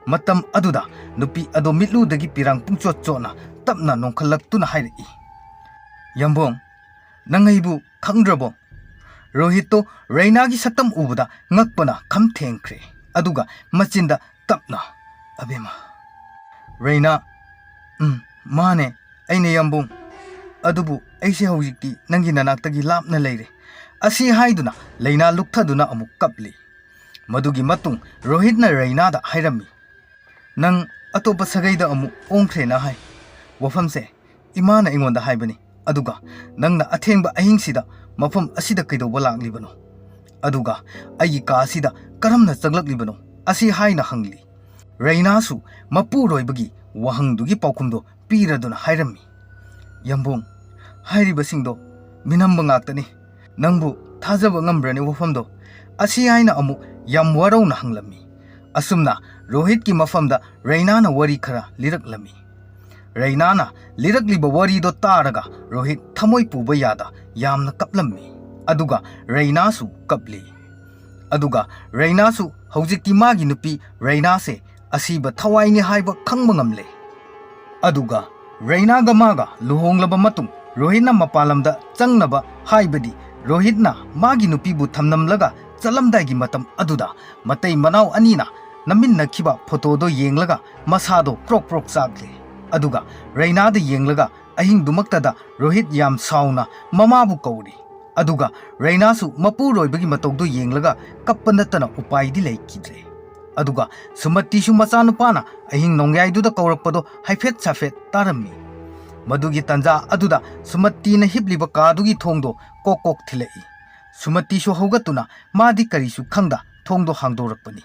ꯃꯇꯝ ꯑꯗꯨꯗ ꯅꯨꯄꯤ ꯑꯗꯣ ꯃꯤꯠꯂꯨꯗꯒꯤ ꯄꯤꯔꯥꯡ ꯄꯨꯡꯆꯣꯠ ꯆꯣꯠꯅ ꯇꯞꯅ ꯅꯣꯡꯈꯠꯂꯛꯇꯨꯅ ꯍꯥꯏꯔꯛꯏ, "ꯌꯥꯝꯕꯣꯡ, ꯅꯪ ꯑꯩꯕꯨ ꯈꯪꯗ꯭ꯔꯕꯣ?" ꯔꯣꯍꯤꯠꯇꯣ ꯔꯩꯅꯥꯒꯤ ꯁꯛꯇꯝ ꯎꯕꯗ ꯉꯛꯄꯅ ꯈꯝ ꯊꯦꯡꯈ꯭ꯔꯦ꯫ ꯑꯗꯨꯒ ꯃꯆꯤꯟꯗ ꯇꯞꯅ, "ꯑꯕꯦꯝꯃ, ꯔꯩꯅꯥ, ꯎꯝ, ꯃꯥꯅꯦ, ꯑꯩꯅꯦ ꯌꯥꯝꯕꯨꯡ꯫ ꯑꯗꯨꯕꯨ ꯑꯩꯁꯦ ꯍꯧꯖꯤꯛꯇꯤ ꯅꯪꯒꯤ ꯅꯅꯥꯛꯇꯒꯤ ꯂꯥꯞꯅ ꯂꯩꯔꯦ"꯫ ꯑꯁꯤ ꯍꯥꯏꯗꯨꯅ ꯂꯩꯅꯥ ꯂꯨꯞꯊꯗꯨꯅ ꯑꯃꯨꯛ ꯀꯞꯂꯤ꯫ ꯃꯗꯨꯒꯤ ꯃꯇꯨꯡ ꯔꯣꯍꯤꯠꯅ ꯔꯩꯅꯥꯗ ꯍꯥꯏꯔꯝꯃꯤ, "ꯅꯪ ꯑꯇꯣꯞꯄ ꯁꯥꯒꯩꯗ ꯑꯃꯨꯛ ꯑꯣꯟꯈ꯭ꯔꯦꯅ ꯍꯥꯏ꯫ ꯋꯥꯐꯝꯁꯦ ꯏꯃꯥꯅ ꯑꯩꯉꯣꯟꯗ ꯍꯥꯏꯕꯅꯤ꯫ ꯑꯗꯨꯒ ꯅꯪꯅ ꯑꯊꯦꯡꯕ ꯑꯍꯤꯡꯁꯤꯗ ꯃꯐꯝ ꯑꯁꯤꯗ ꯀꯩꯗꯧꯕ ꯂꯥꯛꯂꯤꯕꯅꯣ? ꯑꯗꯨꯒ ꯑꯩꯒꯤ ꯀꯥ ꯑꯁꯤꯗ ꯀꯔꯝꯅ ꯆꯪꯂꯛꯂꯤꯕꯅꯣ?" ꯑꯁꯤ ꯍꯥꯏꯅ ꯍꯪꯂꯤ꯫ ꯔꯩꯅꯥꯁꯨ ꯃꯄꯨꯔꯣꯏꯕꯒꯤ ꯋꯥꯍꯪꯗꯨꯒꯤ ꯄꯥꯎꯈꯨꯝꯗꯣ ꯄꯤꯔꯗꯨꯅ ꯍꯥꯏꯔꯝꯃꯤ, "ꯌꯥꯝꯕꯨꯡ, ꯍꯥꯏꯔꯤꯕꯁꯤꯡꯗꯣ ꯃꯤꯅꯝꯕ ꯉꯥꯛꯇꯅꯤ꯫ ꯅꯪꯕꯨ ꯊꯥꯖꯕ ꯉꯝꯕ꯭ꯔꯅꯦ ꯋꯥꯐꯝꯗꯣ?" ꯑꯁꯤ ꯍꯥꯏꯅ ꯑꯃꯨꯛ ꯌꯥꯝ ꯋꯥꯔꯧꯅ ꯍꯪꯂꯝꯃꯤ꯫ ꯑꯁꯨꯝꯅ ꯔꯣꯍꯤꯠꯀꯤ ꯃꯐꯝꯗ ꯔꯩꯅꯥꯅ ꯋꯥꯔꯤ ꯈꯔ ꯂꯤꯔꯛꯂꯝꯃꯤ꯫ ꯔꯩꯅꯥꯅ ꯂꯤꯔꯛꯂꯤꯕ ꯋꯥꯔꯤꯗꯣ ꯇꯥꯔꯒ ꯔꯣꯍꯤꯠ ꯊꯃꯣꯏ ꯄꯨꯕ ꯌꯥꯗ ꯌꯥꯝꯅ ꯀꯞꯂꯝꯃꯤ꯫ ꯑꯗꯨꯒ ꯔꯩꯅꯥꯁꯨ ꯀꯞꯂꯤ꯫ ꯑꯗꯨꯒ ꯔꯩꯅꯥꯁꯨ ꯍꯧꯖꯤꯛꯇꯤ ꯃꯥꯒꯤ ꯅꯨꯄꯤ ꯔꯩꯅꯥꯁꯦ ꯑꯁꯤꯕ ꯊꯋꯥꯏꯅꯤ ꯍꯥꯏꯕ ꯈꯪꯕ ꯉꯝꯂꯦ꯫ ꯑꯗꯨꯒ ꯔꯩꯅꯥꯒ ꯃꯥꯒ ꯂꯨꯍꯣꯡꯂꯕ ꯃꯇꯨꯡ ꯔꯣꯍꯤꯠꯅ ꯃꯄꯥꯟ ꯂꯝꯗ ꯆꯪꯅꯕ, ꯍꯥꯏꯕꯗꯤ ꯔꯣꯍꯤꯠꯅ ꯃꯥꯒꯤ ꯅꯨꯄꯤꯕꯨ ꯊꯝꯂꯝꯂꯒ ꯆꯠꯂꯝꯗꯥꯏꯒꯤ ꯃꯇꯝ ꯑꯗꯨꯗ ꯃꯇꯩ ꯃꯅꯥꯎ ꯑꯅꯤꯅ ꯅꯝꯃꯤꯟꯅꯈꯤꯕ ꯐꯣꯇꯣꯗꯣ ꯌꯦꯡꯂꯒ ꯃꯁꯥꯗꯣ ꯄ꯭ꯔꯣꯛ ꯄ꯭ꯔꯣꯛ ꯆꯥꯛꯂꯦ꯫ ꯑꯗꯨꯒ ꯔꯩꯅꯥꯗ ꯌꯦꯡꯂꯒ ꯑꯍꯤꯡꯗꯨꯃꯛꯇꯗ ꯔꯣꯍꯤꯠ ꯌꯥꯝ ꯁꯥꯎꯅ ꯃꯃꯥꯕꯨ ꯀꯧꯔꯤ꯫ ꯑꯗꯨꯒ ꯔꯩꯅꯥꯁꯨ ꯃꯄꯨꯔꯣꯏꯕꯒꯤ ꯃꯇꯧꯗꯨ ꯌꯦꯡꯂꯒ ꯀꯞꯄ ꯅꯠꯇꯅ ꯎꯄꯥꯏꯗꯤ ꯂꯩꯈꯤꯗ꯭ꯔꯦ꯫ ꯑꯗꯨꯒ ꯁꯨꯃꯇꯤꯁꯨ ꯃꯆꯥꯅꯨꯄꯥꯅ ꯑꯍꯤꯡ ꯅꯣꯡꯌꯥꯏꯗꯨꯗ ꯀꯧꯔꯛꯄꯗꯣ ꯍꯥꯏꯐꯦꯠ ꯁꯥꯐꯦꯠ ꯇꯥꯔꯝꯃꯤ꯫ ꯃꯗꯨꯒꯤ ꯇꯟꯖꯥ ꯑꯗꯨꯗ ꯁꯨꯃꯇꯤꯅ ꯍꯤꯞꯂꯤꯕ ꯀꯥꯗꯨꯒꯤ ꯊꯣꯡꯗꯣ ꯀꯣꯛ ꯀꯣꯛ ꯊꯤꯜꯂꯛꯏ꯫ ꯁꯨꯃꯇꯤꯁꯨ ꯍꯧꯒꯠꯇꯨꯅ ꯃꯥꯗꯤ ꯀꯔꯤꯁꯨ ꯈꯪꯗ ꯊꯣꯡꯗꯣ ꯍꯥꯡꯗꯣꯔꯛꯄꯅꯤ꯫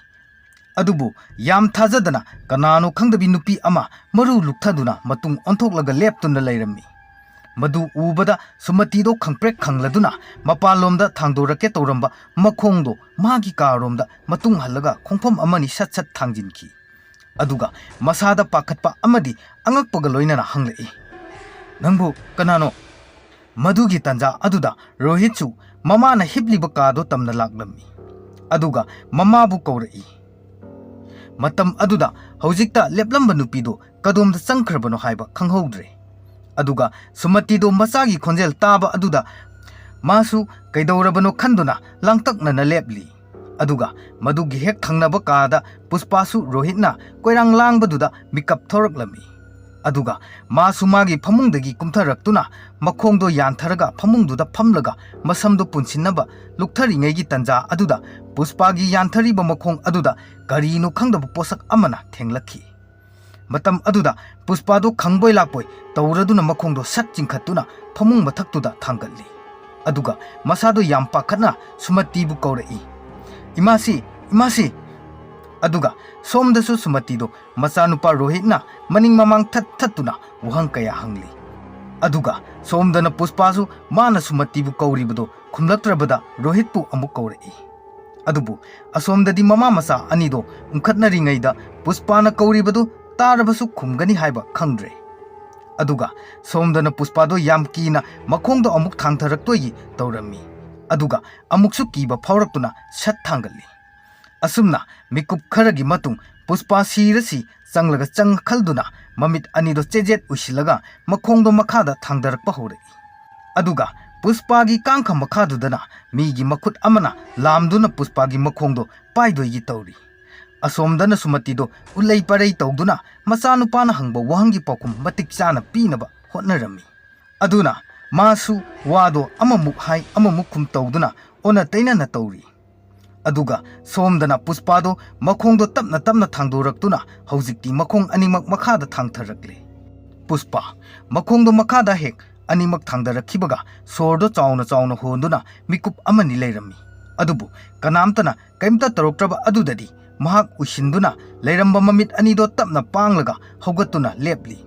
ꯑꯗꯨꯕꯨ ꯌꯥꯝ ꯊꯥꯖꯗꯅ ꯀꯅꯥꯅꯣ ꯈꯪꯗꯕꯤ ꯅꯨꯄꯤ ꯑꯃ ꯃꯔꯨ ꯂꯨꯛꯊꯗꯨꯅ ꯃꯇꯨꯡ ꯑꯣꯟꯊꯣꯛꯂꯒ ꯂꯦꯞꯇꯨꯅ ꯂꯩꯔꯝꯃꯤ꯫ ꯃꯗꯨ ꯎꯕꯗ ꯁꯨꯃꯇꯤꯗꯣ ꯈꯪꯄ꯭ꯔꯦꯛ ꯈꯪꯂꯗꯨꯅ ꯃꯄꯥꯟꯂꯣꯝꯗ ꯊꯥꯡꯗꯣꯔꯛꯀꯦ ꯇꯧꯔꯝꯕ ꯃꯈꯣꯡꯗꯣ ꯃꯥꯒꯤ ꯀꯥꯔꯣꯝꯗ ꯃꯇꯨꯡ ꯍꯜꯂꯒ ꯈꯣꯡꯐꯝ ꯑꯃꯅꯤ ꯁꯠ ꯁꯠ ꯊꯥꯡꯖꯤꯟꯈꯤ꯫ ꯑꯗꯨꯒ ꯃꯁꯥꯗ ꯄꯥꯈꯠꯄ ꯑꯃꯗꯤ ꯑꯉꯛꯄꯒ ꯂꯣꯏꯅꯅ ꯍꯪꯂꯛꯏ, "ꯅꯪꯕꯨ ꯀꯅꯥꯅꯣ?" ꯃꯗꯨꯒꯤ ꯇꯥꯟꯖꯥ ꯑꯗꯨꯗ ꯔꯣꯍꯤꯠꯁꯨ ꯃꯃꯥꯅ ꯍꯤꯞꯂꯤꯕ ꯀꯥꯗꯣ ꯇꯝꯅ ꯂꯥꯛꯂꯝꯃꯤ꯫ ꯑꯗꯨꯒ ꯃꯃꯥꯕꯨ ꯀꯧꯔꯛꯏ꯫ ꯃꯇꯝ ꯑꯗꯨꯗ ꯍꯧꯖꯤꯛꯇ ꯂꯦꯞꯂꯝꯕ ꯅꯨꯄꯤꯗꯨ ꯀꯗꯣꯝꯗ ꯆꯪꯈ꯭ꯔꯕꯅꯣ ꯍꯥꯏꯕ ꯈꯪꯍꯧꯗ꯭ꯔꯦ꯫ ꯑꯗꯨꯒ ꯁꯨꯃꯇꯤꯗꯨ ꯃꯆꯥꯒꯤ ꯈꯣꯟꯖꯦꯜ ꯇꯥꯕ ꯑꯗꯨꯗ ꯃꯥꯁꯨ ꯀꯩꯗꯧꯔꯕꯅꯣ ꯈꯟꯗꯨꯅ ꯂꯥꯡꯇꯛꯅꯅ ꯂꯦꯞꯂꯤ꯫ ꯑꯗꯨꯒ ꯃꯗꯨꯒꯤ ꯍꯦꯛ ꯊꯪꯅꯕ ꯀꯥꯗ ꯄꯨꯁꯄꯥꯁꯨ ꯔꯣꯍꯤꯠꯅ ꯀꯣꯏꯔꯥꯡ ꯂꯥꯡꯕꯗꯨꯗ ꯃꯤꯀꯞ ꯊꯣꯔꯛꯂꯝꯃꯤ꯫ ꯑꯗꯨꯒ ꯃꯥꯁꯨ ꯃꯥꯒꯤ ꯐꯃꯨꯡꯗꯒꯤ ꯀꯨꯝꯊꯔꯛꯇꯨꯅ ꯃꯈꯣꯡꯗꯣ ꯌꯥꯟꯊꯔꯒ ꯐꯃꯨꯡꯗꯨꯗ ꯐꯝꯂꯒ ꯃꯁꯝꯗꯣ ꯄꯨꯟꯁꯤꯟꯅꯕ ꯂꯨꯛꯊꯔꯤꯉꯩꯒꯤ ꯇꯟꯖꯥ ꯑꯗꯨꯗ ꯄꯨꯁꯄꯥꯒꯤ ꯌꯥꯟꯊꯔꯤꯕ ꯃꯈꯣꯡ ꯑꯗꯨꯗ ꯀꯔꯤꯅꯣ ꯈꯪꯗꯕ ꯄꯣꯠꯁꯛ ꯑꯃꯅ ꯊꯦꯡꯂꯛꯈꯤ꯫ ꯃꯇꯝ ꯑꯗꯨꯗ ꯄꯨꯁꯄꯥꯗꯣ ꯈꯪꯕꯣꯏ ꯂꯥꯛꯄꯣꯏ ꯇꯧꯔꯗꯨꯅ ꯃꯈꯣꯡꯗꯣ ꯁꯠ ꯆꯤꯡꯈꯠꯇꯨꯅ ꯐꯃꯨꯡ ꯃꯊꯛꯇꯨꯗ ꯊꯥꯡꯒꯠꯂꯤ꯫ ꯑꯗꯨꯒ ꯃꯁꯥꯗꯣ ꯌꯥꯝ ꯄꯥꯈꯠꯅ ꯁꯨꯃꯇꯤꯕꯨ ꯀꯧꯔꯛꯏ, "ꯏꯃꯥꯁꯤ, ꯏꯃꯥꯁꯤ!" ꯑꯗꯨꯒ ꯁꯣꯝꯗꯁꯨ ꯁꯨꯃꯇꯤꯗꯣ ꯃꯆꯥꯅꯨꯄꯥ ꯔꯣꯍꯤꯠꯅ ꯃꯅꯤꯡ ꯃꯃꯥꯡ ꯊꯠ ꯊꯠꯇꯨꯅ ꯋꯥꯍꯪ ꯀꯌꯥ ꯍꯪꯂꯤ꯫ ꯑꯗꯨꯒ ꯁꯣꯝꯗꯅ ꯄꯨꯁꯄꯥꯁꯨ ꯃꯥꯅ ꯁꯨꯃꯇꯤꯕꯨ ꯀꯧꯔꯤꯕꯗꯣ ꯈꯨꯝꯂꯛꯇ꯭ꯔꯕꯗ ꯔꯣꯍꯤꯠꯄꯨ ꯑꯃꯨꯛ ꯀꯧꯔꯛꯏ꯫ ꯑꯗꯨꯕꯨ ꯑꯁꯣꯝꯗꯗꯤ ꯃꯃꯥ ꯃꯆꯥ ꯑꯅꯤꯗꯣ ꯎꯪꯈꯠꯅꯔꯤꯉꯩꯗ ꯄꯨꯁꯄꯥꯅ ꯀꯧꯔꯤꯕꯗꯨ ꯇꯥꯔꯕꯁꯨ ꯈꯨꯝꯒꯅꯤ ꯍꯥꯏꯕ ꯈꯪꯗ꯭ꯔꯦ꯫ ꯑꯗꯨꯒ ꯁꯣꯝꯗꯅ ꯄꯨꯁꯄꯥꯗꯣ ꯌꯥꯝ ꯀꯤꯅ ꯃꯈꯣꯡꯗꯣ ꯑꯃꯨꯛ ꯊꯥꯡꯊꯔꯛꯇꯣꯏꯒꯤ ꯇꯧꯔꯝꯃꯤ꯫ ꯑꯗꯨꯒ ꯑꯃꯨꯛꯁꯨ ꯀꯤꯕ ꯐꯥꯎꯔꯛꯇꯨꯅ ꯁꯠ ꯊꯥꯡꯒꯠꯂꯤ꯫ ꯑꯁꯨꯝꯅ ꯃꯤꯀꯨꯞ ꯈꯔꯒꯤ ꯃꯇꯨꯡ ꯄꯨꯁꯄꯥ ꯁꯤꯔꯁꯤ ꯆꯪꯂꯒ ꯆꯪꯈꯜꯗꯨꯅ ꯃꯃꯤꯠ ꯑꯅꯤꯗꯣ ꯆꯦꯖꯦꯠ ꯎꯏꯁꯤꯜꯂꯒ ꯃꯈꯣꯡꯗꯣ ꯃꯈꯥꯗ ꯊꯥꯡꯗꯔꯛꯄ ꯍꯧꯔꯛꯏ꯫ ꯑꯗꯨꯒ ꯄꯨꯁꯄꯥꯒꯤ ꯀꯥꯡꯈ ꯃꯈꯥꯗꯨꯗꯅ ꯃꯤꯒꯤ ꯃꯈꯨꯠ ꯑꯃꯅ ꯂꯥꯝꯗꯨꯅ ꯄꯨꯁꯄꯥꯒꯤ ꯃꯈꯣꯡꯗꯣ ꯄꯥꯏꯗꯣꯏꯒꯤ ꯇꯧꯔꯤ꯫ ꯑꯁꯣꯝꯗꯅ ꯁꯨꯃꯇꯤꯗꯣ ꯎꯠꯂꯩ ꯄꯔꯩ ꯇꯧꯗꯨꯅ ꯃꯆꯥꯅꯨꯄꯥꯅ ꯍꯪꯕ ꯋꯥꯍꯪꯒꯤ ꯄꯥꯎꯈꯨꯝ ꯃꯇꯤꯛ ꯆꯥꯅ ꯄꯤꯅꯕ ꯍꯣꯠꯅꯔꯝꯃꯤ꯫ ꯑꯗꯨꯅ ꯃꯥꯁꯨ ꯋꯥꯗꯣ ꯑꯃꯃꯨꯛ ꯍꯥꯏ ꯑꯃꯃꯨꯛ ꯈꯨꯝ ꯇꯧꯗꯨꯅ ꯑꯣꯟꯅ ꯇꯩꯅꯅ ꯇꯧꯔꯤ꯫ ꯑꯗꯨꯒ ꯁꯣꯝꯗꯅ ꯄꯨꯁꯄꯥꯗꯣ ꯃꯈꯣꯡꯗꯣ ꯇꯞꯅ ꯇꯞꯅ ꯊꯥꯡꯗꯣꯔꯛꯇꯨꯅ ꯍꯧꯖꯤꯛꯇꯤ ꯃꯈꯣꯡ ꯑꯅꯤꯃꯛ ꯃꯈꯥꯗ ꯊꯥꯡꯊꯔꯛꯂꯦ꯫ ꯄꯨꯁꯄꯥ ꯃꯈꯣꯡꯗꯣ ꯃꯈꯥꯗ ꯍꯦꯛ ꯑꯅꯤꯃꯛ ꯊꯥꯡꯗꯔꯛꯈꯤꯕꯒ ꯁꯣꯔꯗꯣ ꯆꯥꯎꯅ ꯆꯥꯎꯅ ꯍꯣꯟꯗꯨꯅ ꯃꯤꯀꯨꯞ ꯑꯃꯅꯤ ꯂꯩꯔꯝꯃꯤ꯫ ꯑꯗꯨꯕꯨ ꯀꯅꯥꯝꯇꯅ ꯀꯩꯝꯇ ꯇꯧꯔꯛꯇ꯭ꯔꯕ ꯑꯗꯨꯗꯗꯤ ꯃꯍꯥꯛ ꯎꯏꯁꯤꯟꯗꯨꯅ ꯂꯩꯔꯝꯕ ꯃꯃꯤꯠ ꯑꯅꯤꯗꯣ ꯇꯞꯅ ꯄꯥꯡꯂꯒ ꯍꯧꯒꯠꯇꯨꯅ ꯂꯦꯞꯂꯤ꯫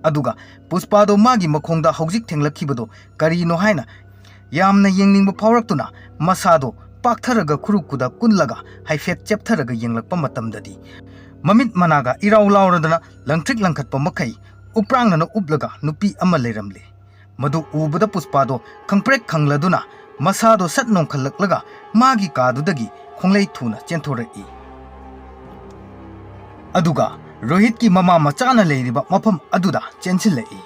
ꯑꯗꯨꯒ ꯄꯨꯁꯄꯥꯗꯣ ꯃꯥꯒꯤ ꯃꯈꯣꯡꯗ ꯍꯧꯖꯤꯛ ꯊꯦꯡꯂꯛꯈꯤꯕꯗꯣ ꯀꯔꯤꯅꯣ ꯍꯥꯏꯅ ꯌꯥꯝꯅ ꯌꯦꯡꯅꯤꯡꯕ ꯐꯥꯎꯔꯛꯇꯨꯅ ꯃꯁꯥꯗꯣ ꯄꯥꯛꯊꯔꯒ ꯈꯨꯔꯨ ꯈꯨꯗ ꯀꯨꯜꯂꯒ ꯍꯥꯏꯐꯦꯠ ꯆꯦꯞꯊꯔꯒ ꯌꯦꯡꯂꯛꯄ ꯃꯇꯝꯗꯗꯤ, ꯃꯃꯤꯠ ꯃꯅꯥꯒ ꯏꯔꯥꯎ ꯂꯥꯎꯔꯗꯅ ꯂꯪꯇ꯭ꯔꯤꯛ ꯂꯪꯈꯠꯄ ꯃꯈꯩ ꯎꯄ꯭ꯔꯥꯡꯅꯅ ꯎꯞꯂꯒ ꯅꯨꯄꯤ ꯑꯃ ꯂꯩꯔꯝꯂꯦ꯫ ꯃꯗꯨ ꯎꯕꯗ ꯄꯨꯁꯄꯥꯗꯣ ꯈꯪꯄ꯭ꯔꯦꯛ ꯈꯪꯂꯗꯨꯅ ꯃꯁꯥꯗꯣ ꯁꯠ ꯅꯣꯡꯈꯠꯂꯛꯂꯒ ꯃꯥꯒꯤ ꯀꯥꯗꯨꯗꯒꯤ ꯈꯣꯡꯂꯩ ꯊꯨꯅ ꯆꯦꯟꯊꯣꯔꯛꯏ꯫ ꯑꯗꯨꯒ ꯔꯣꯍꯤꯠꯀꯤ ꯃꯃꯥ ꯃꯆꯥꯅ ꯂꯩꯔꯤꯕ ꯃꯐꯝ ꯑꯗꯨꯗ ꯆꯦꯟꯁꯤꯜꯂꯛꯏ꯫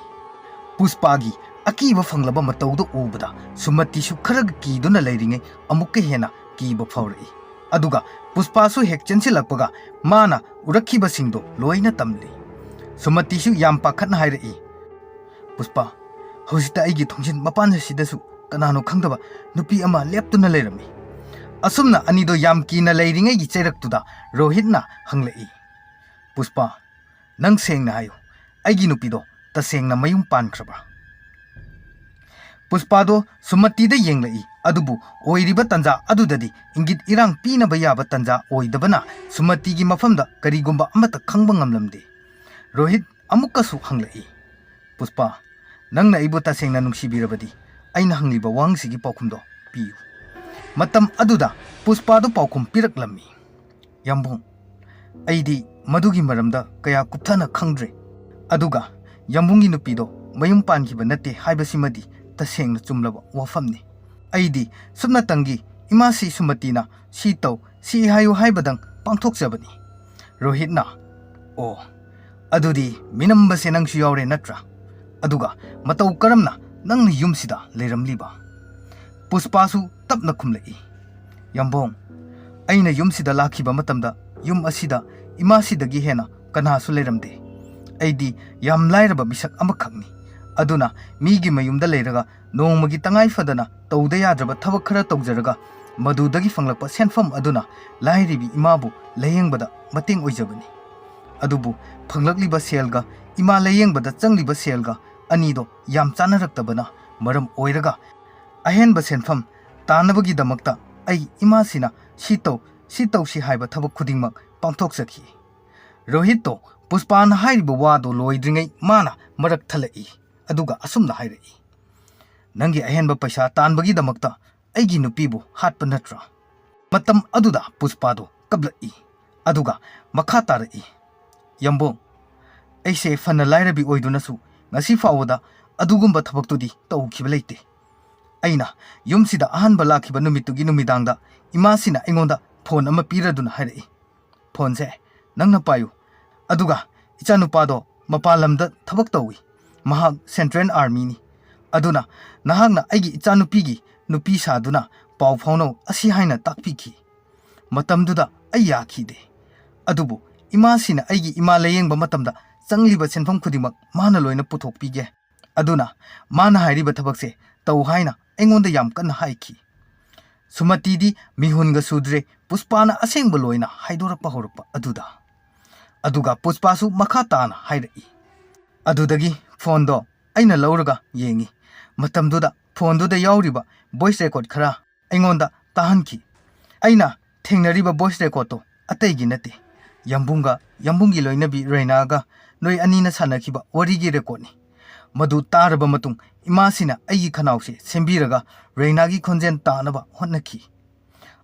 ꯄꯨꯁꯄꯥꯒꯤ ꯑꯀꯤꯕ ꯐꯪꯂꯕ ꯃꯇꯧꯗꯨ ꯎꯕꯗ ꯁꯨꯃꯇꯤꯁꯨ ꯈꯔꯒ ꯀꯤꯗꯨꯅ ꯂꯩꯔꯤꯉꯩ ꯑꯃꯨꯛꯀ ꯍꯦꯟꯅ ꯀꯤꯕ ꯐꯥꯎꯔꯛꯏ꯫ ꯑꯗꯨꯒ ꯄꯨꯁꯄꯥꯁꯨ ꯍꯦꯛ ꯆꯦꯟꯁꯤꯜꯂꯛꯄꯒ ꯃꯥꯅ ꯎꯔꯛꯈꯤꯕꯁꯤꯡꯗꯣ ꯂꯣꯏꯅ ꯇꯝꯂꯤ꯫ ꯁꯨꯃꯇꯤꯁꯨ ꯌꯥꯝ ꯄꯥꯈꯠꯅ ꯍꯥꯏꯔꯛꯏ, "ꯄꯨꯁꯄꯥ, ꯍꯧꯖꯤꯛꯇ ꯑꯩꯒꯤ ꯊꯣꯡꯖꯤꯟ ꯃꯄꯥꯟ ꯑꯁꯤꯗꯁꯨ ꯀꯅꯥꯅꯣ ꯈꯪꯗꯕ ꯅꯨꯄꯤ ꯑꯃ ꯂꯦꯞꯇꯨꯅ ꯂꯩꯔꯝꯃꯤ꯫" ꯑꯁꯨꯝꯅ ꯑꯅꯤꯗꯣ ꯌꯥꯝ ꯀꯤꯅ ꯂꯩꯔꯤꯉꯩꯒꯤ ꯆꯩꯔꯛꯇꯨꯗ ꯔꯣꯍꯤꯠꯅ ꯍꯪꯂꯛꯏ, "ꯄꯨꯁꯄꯥ, ꯅꯪ ꯁꯦꯡꯅ ꯍꯥꯏꯌꯨ, ꯑꯩꯒꯤ ꯅꯨꯄꯤꯗꯣ ꯇꯁꯦꯡꯅ ꯃꯌꯨꯝ ꯄꯥꯟꯈ꯭ꯔꯕ꯭ꯔꯥ?" ꯄꯨꯁꯄꯥꯗꯣ ꯁꯨꯃꯇꯤꯗ ꯌꯦꯡꯂꯛꯏ, ꯑꯗꯨꯕꯨ ꯑꯣꯏꯔꯤꯕ ꯇꯟꯖꯥ ꯑꯗꯨꯗꯗꯤ ꯏꯪꯒꯤꯠ ꯏꯔꯥꯡ ꯄꯤꯅꯕ ꯌꯥꯕ ꯇꯟꯖꯥ ꯑꯣꯏꯗꯕꯅ ꯁꯨꯃꯇꯤꯒꯤ ꯃꯐꯝꯗ ꯀꯔꯤꯒꯨꯝꯕ ꯑꯃꯠꯇ ꯈꯪꯕ ꯉꯝꯂꯝꯗꯦ꯫ ꯔꯣꯍꯤꯠ ꯑꯃꯨꯛꯀꯁꯨ ꯍꯪꯂꯛꯏ, "ꯄꯨꯁꯄꯥ, ꯅꯪꯅ ꯑꯩꯕꯨ ꯇꯁꯦꯡꯅ ꯅꯨꯡꯁꯤꯕꯤꯔꯕꯗꯤ ꯑꯩꯅ ꯍꯪꯂꯤꯕ ꯋꯥꯍꯪꯁꯤꯒꯤ ꯄꯥꯎꯈꯨꯝꯗꯣ ꯄꯤꯌꯨ꯫" ꯃꯇꯝ ꯑꯗꯨꯗ ꯄꯨꯁꯄꯥꯗꯨ ꯄꯥꯎꯈꯨꯝ ꯄꯤꯔꯛꯂꯝꯃꯤ, "ꯌꯥꯝꯕꯨꯡ, ꯑꯩꯗꯤ ꯃꯗꯨꯒꯤ ꯃꯔꯝꯗ ꯀꯌꯥ ꯀꯨꯞꯊꯅ ꯈꯪꯗ꯭ꯔꯦ꯫ ꯑꯗꯨꯒ ꯌꯥꯝꯕꯨꯡꯒꯤ ꯅꯨꯄꯤꯗꯣ ꯃꯌꯨꯝ ꯄꯥꯟꯈꯤꯕ ꯅꯠꯇꯦ ꯍꯥꯏꯕꯁꯤꯃꯗꯤ ꯇꯁꯦꯡꯅ ꯆꯨꯝꯂꯕ ꯋꯥꯐꯝꯅꯤ꯫ ꯑꯩꯗꯤ ꯁꯨꯞꯅꯇꯪꯒꯤ ꯏꯃꯥꯁꯤ ꯁꯨꯃꯇꯤꯅ ꯁꯤ ꯇꯧ, ꯁꯤ ꯍꯥꯏꯌꯨ ꯍꯥꯏꯕꯗꯪ ꯄꯥꯡꯊꯣꯛꯆꯕꯅꯤ꯫" ꯔꯣꯍꯤꯠꯅ, "ꯑꯣ, ꯑꯗꯨꯗꯤ ꯃꯤꯅꯝꯕꯁꯦ ꯅꯪꯁꯨ ꯌꯥꯎꯔꯦ ꯅꯠꯇ꯭ꯔꯥ? ꯑꯗꯨꯒ ꯃꯇꯧ ꯀꯔꯝꯅ ꯅꯪꯅ ꯌꯨꯝꯁꯤꯗ ꯂꯩꯔꯝꯂꯤꯕ?" ꯄꯨꯁꯄꯥꯁꯨ ꯇꯞꯅ ꯈꯨꯝꯂꯛꯏ, "ꯌꯥꯝꯕꯣꯡ, ꯑꯩꯅ ꯌꯨꯝꯁꯤꯗ ꯂꯥꯛꯈꯤꯕ ꯃꯇꯝꯗ ꯌꯨꯝ ꯑꯁꯤꯗ ꯏꯃꯥꯁꯤꯗꯒꯤ ꯍꯦꯟꯅ ꯀꯅꯥꯁꯨ ꯂꯩꯔꯝꯗꯦ꯫ ꯑꯩꯗꯤ ꯌꯥꯝ ꯂꯥꯏꯔꯕ ꯃꯤꯁꯛ ꯑꯃꯈꯛꯅꯤ꯫ ꯑꯗꯨꯅ ꯃꯤꯒꯤ ꯃꯌꯨꯝꯗ ꯂꯩꯔꯒ ꯅꯣꯡꯃꯒꯤ ꯇꯉꯥꯏ ꯐꯗꯅ ꯇꯧꯗ ꯌꯥꯗ꯭ꯔꯕ ꯊꯕꯛ ꯈꯔ ꯇꯧꯖꯔꯒ ꯃꯗꯨꯗꯒꯤ ꯐꯪꯂꯛꯄ ꯁꯦꯟꯐꯝ ꯑꯗꯨꯅ ꯂꯥꯏꯔꯤꯕꯤ ꯏꯃꯥꯕꯨ ꯂꯥꯌꯦꯡꯕꯗ ꯃꯇꯦꯡ ꯑꯣꯏꯖꯕꯅꯤ꯫ ꯑꯗꯨꯕꯨ ꯐꯪꯂꯛꯂꯤꯕ ꯁꯦꯜꯒ ꯏꯃꯥ ꯂꯥꯌꯦꯡꯕꯗ ꯆꯪꯂꯤꯕ ꯁꯦꯜꯒ ꯑꯅꯤꯗꯣ ꯌꯥꯝ ꯆꯥꯅꯔꯛꯇꯕꯅ ꯃꯔꯝ ꯑꯣꯏꯔꯒ ꯑꯍꯦꯟꯕ ꯁꯦꯟꯐꯝ ꯇꯥꯅꯕꯒꯤꯗꯃꯛꯇ ꯑꯩ ꯏꯃꯥꯁꯤꯅ ꯁꯤ ꯇꯧ, ꯁꯤ ꯇꯧꯁꯤ ꯍꯥꯏꯕ ꯊꯕꯛ ꯈꯨꯗꯤꯡꯃꯛ ꯄꯥꯡꯊꯣꯛꯆꯈꯤ꯫ ꯔꯣꯍꯤꯠꯇꯣ ꯄꯨꯁꯄꯥꯅ ꯍꯥꯏꯔꯤꯕ ꯋꯥꯗꯣ ꯂꯣꯏꯗ꯭ꯔꯤꯉꯩ ꯃꯥꯅ ꯃꯔꯛ ꯊꯠꯂꯛꯏ, ꯑꯗꯨꯒ ꯑꯁꯨꯝꯅ ꯍꯥꯏꯔꯛꯏ, "ꯅꯪꯒꯤ ꯑꯍꯦꯟꯕ ꯄꯩꯁꯥ ꯇꯥꯟꯕꯒꯤꯗꯃꯛꯇ ꯑꯩꯒꯤ ꯅꯨꯄꯤꯕꯨ ꯍꯥꯠꯄ ꯅꯠꯇ꯭ꯔꯥ?" ꯃꯇꯝ ꯑꯗꯨꯗ ꯄꯨꯁꯄꯥꯗꯣ ꯀꯞꯂꯛꯏ, ꯑꯗꯨꯒ ꯃꯈꯥ ꯇꯥꯔꯛꯏ, "ꯌꯥꯝꯕꯨꯡ, ꯑꯩꯁꯦ ꯐꯅ ꯂꯥꯏꯔꯕꯤ ꯑꯣꯏꯗꯨꯅꯁꯨ ꯉꯁꯤ ꯐꯥꯎꯕꯗ ꯑꯗꯨꯒꯨꯝꯕ ꯊꯕꯛꯇꯨꯗꯤ ꯇꯧꯈꯤꯕ ꯂꯩꯇꯦ꯫ ꯑꯩꯅ ꯌꯨꯝꯁꯤꯗ ꯑꯍꯥꯟꯕ ꯂꯥꯛꯈꯤꯕ ꯅꯨꯃꯤꯠꯇꯨꯒꯤ ꯅꯨꯃꯤꯗꯥꯡꯗ ꯏꯃꯥꯁꯤꯅ ꯑꯩꯉꯣꯟꯗ ꯐꯣꯟ ꯑꯃ ꯄꯤꯔꯗꯨꯅ ꯍꯥꯏꯔꯛꯏ, 'ꯐꯣꯟꯁꯦ ꯅꯪꯅ ꯄꯥꯏꯌꯨ, ꯑꯗꯨꯒ ꯏꯆꯥꯅꯨꯄꯥꯗꯣ ꯃꯄꯥꯟ ꯂꯝꯗ ꯊꯕꯛ ꯇꯧꯏ, ꯃꯍꯥꯛ ꯁꯦꯟꯇ꯭ꯔꯦꯜ ꯑꯥꯔꯃꯤꯅꯤ, ꯑꯗꯨꯅ ꯅꯍꯥꯛꯅ ꯑꯩꯒꯤ ꯏꯆꯥꯅꯨꯄꯤꯒꯤ ꯅꯨꯄꯤ ꯁꯥꯗꯨꯅ ꯄꯥꯎ ꯐꯥꯎꯅꯧ' ꯑꯁꯤ ꯍꯥꯏꯅ ꯇꯥꯛꯄꯤꯈꯤ꯫ ꯃꯇꯝꯗꯨꯗ ꯑꯩ ꯌꯥꯈꯤꯗꯦ, ꯑꯗꯨꯕꯨ ꯏꯃꯥꯁꯤꯅ ꯑꯩꯒꯤ ꯏꯃꯥ ꯂꯥꯌꯦꯡꯕ ꯃꯇꯝꯗ ꯆꯪꯂꯤꯕ ꯁꯦꯟꯐꯝ ꯈꯨꯗꯤꯡꯃꯛ ꯃꯥꯅ ꯂꯣꯏꯅ ꯄꯨꯊꯣꯛꯄꯤꯒꯦ꯫ ꯑꯗꯨꯅ ꯃꯥꯅ ꯍꯥꯏꯔꯤꯕ ꯊꯕꯛꯁꯦ ꯇꯧ ꯍꯥꯏꯅ ꯑꯩꯉꯣꯟꯗ ꯌꯥꯝ ꯀꯟꯅ ꯍꯥꯏꯈꯤ"꯫ ꯁꯨꯃꯇꯤꯗꯤ ꯃꯤꯍꯨꯟꯒ ꯁꯨꯗ꯭ꯔꯦ ꯄꯨꯁꯄꯥꯅ ꯑꯁꯦꯡꯕ ꯂꯣꯏꯅ ꯍꯥꯏꯗꯣꯔꯛꯄ ꯍꯧꯔꯛꯄ ꯑꯗꯨꯗ꯫ ꯑꯗꯨꯒ ꯄꯨꯁꯄꯥꯁꯨ ꯃꯈꯥ ꯇꯥꯅ ꯍꯥꯏꯔꯛꯏ, "ꯑꯗꯨꯗꯒꯤ ꯐꯣꯟꯗꯣ ꯑꯩꯅ ꯂꯧꯔꯒ ꯌꯦꯡꯉꯤ꯫ ꯃꯇꯝꯗꯨꯗ ꯐꯣꯟꯗꯨꯗ ꯌꯥꯎꯔꯤꯕ ꯚꯣꯏꯁ ꯔꯦꯀꯣꯔꯗ ꯈꯔ ꯑꯩꯉꯣꯟꯗ ꯇꯥꯍꯟꯈꯤ꯫ ꯑꯩꯅ ꯊꯦꯡꯅꯔꯤꯕ ꯚꯣꯏꯁ ꯔꯦꯀꯣꯔꯗꯇꯣ ꯑꯇꯩꯒꯤ ꯅꯠꯇꯦ, ꯌꯥꯝꯕꯨꯡꯒ ꯌꯥꯝꯕꯨꯡꯒꯤ ꯂꯣꯏꯅꯕꯤ ꯔꯩꯅꯥꯒ ꯅꯣꯏ ꯑꯅꯤꯅ ꯁꯥꯟꯅꯈꯤꯕ ꯋꯥꯔꯤꯒꯤ ꯔꯦꯀꯣꯔꯗꯅꯤ꯫ ꯃꯗꯨ ꯇꯥꯔꯕ ꯃꯇꯨꯡ ꯏꯃꯥꯁꯤꯅ ꯑꯩꯒꯤ ꯈꯅꯥꯎꯁꯦ ꯁꯦꯝꯕꯤꯔꯒ ꯔꯩꯅꯥꯒꯤ ꯈꯣꯟꯖꯦꯜ ꯇꯥꯅꯕ ꯍꯣꯠꯅꯈꯤ꯫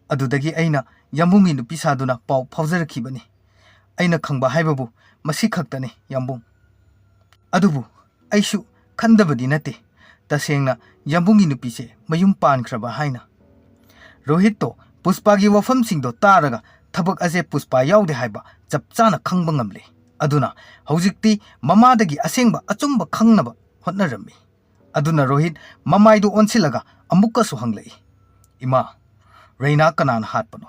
ꯑꯗꯨꯗꯒꯤ ꯑꯩꯅ ꯌꯥꯝꯕꯨꯡꯒꯤ ꯅꯨꯄꯤ ꯁꯥꯗꯨꯅ ꯄꯥꯎ ꯐꯥꯎꯖꯔꯛꯈꯤꯕꯅꯤ꯫ ꯑꯩꯅ ꯈꯪꯕ ꯍꯥꯏꯕꯕꯨ ꯃꯁꯤ ꯈꯛꯇꯅꯤ, ꯌꯥꯝꯕꯨꯡ꯫ ꯑꯗꯨꯕꯨ ꯑꯩꯁꯨ ꯈꯟꯗꯕꯗꯤ ꯅꯠꯇꯦ, ꯇꯁꯦꯡꯅ ꯌꯥꯝꯕꯨꯡꯒꯤ ꯅꯨꯄꯤꯁꯦ ꯃꯌꯨꯝ ꯄꯥꯟꯈ꯭ꯔꯕ ꯍꯥꯏꯅ"꯫ ꯔꯣꯍꯤꯠꯇꯣ ꯄꯨꯁꯄꯥꯒꯤ ꯋꯥꯐꯝꯁꯤꯡꯗꯣ ꯇꯥꯔꯒ ꯊꯕꯛ ꯑꯁꯦ ꯄꯨꯁꯄꯥ ꯌꯥꯎꯗꯦ ꯍꯥꯏꯕ ꯆꯞ ꯆꯥꯅ ꯈꯪꯕ ꯉꯝꯂꯦ꯫ ꯑꯗꯨꯅ ꯍꯧꯖꯤꯛꯇꯤ ꯃꯃꯥꯗꯒꯤ ꯑꯁꯦꯡꯕ ꯑꯆꯨꯝꯕ ꯈꯪꯅꯕ ꯍꯣꯠꯅꯔꯝꯃꯤ꯫ ꯑꯗꯨꯅ ꯔꯣꯍꯤꯠ ꯃꯃꯥꯏꯗꯨ ꯑꯣꯟꯁꯤꯜꯂꯒ ꯑꯃꯨꯛꯀꯁꯨ ꯍꯪꯂꯛꯏ, "ꯏꯃꯥ, ꯔꯩꯅꯥ ꯀꯅꯥꯅ ꯍꯥꯠꯄꯅꯣ?"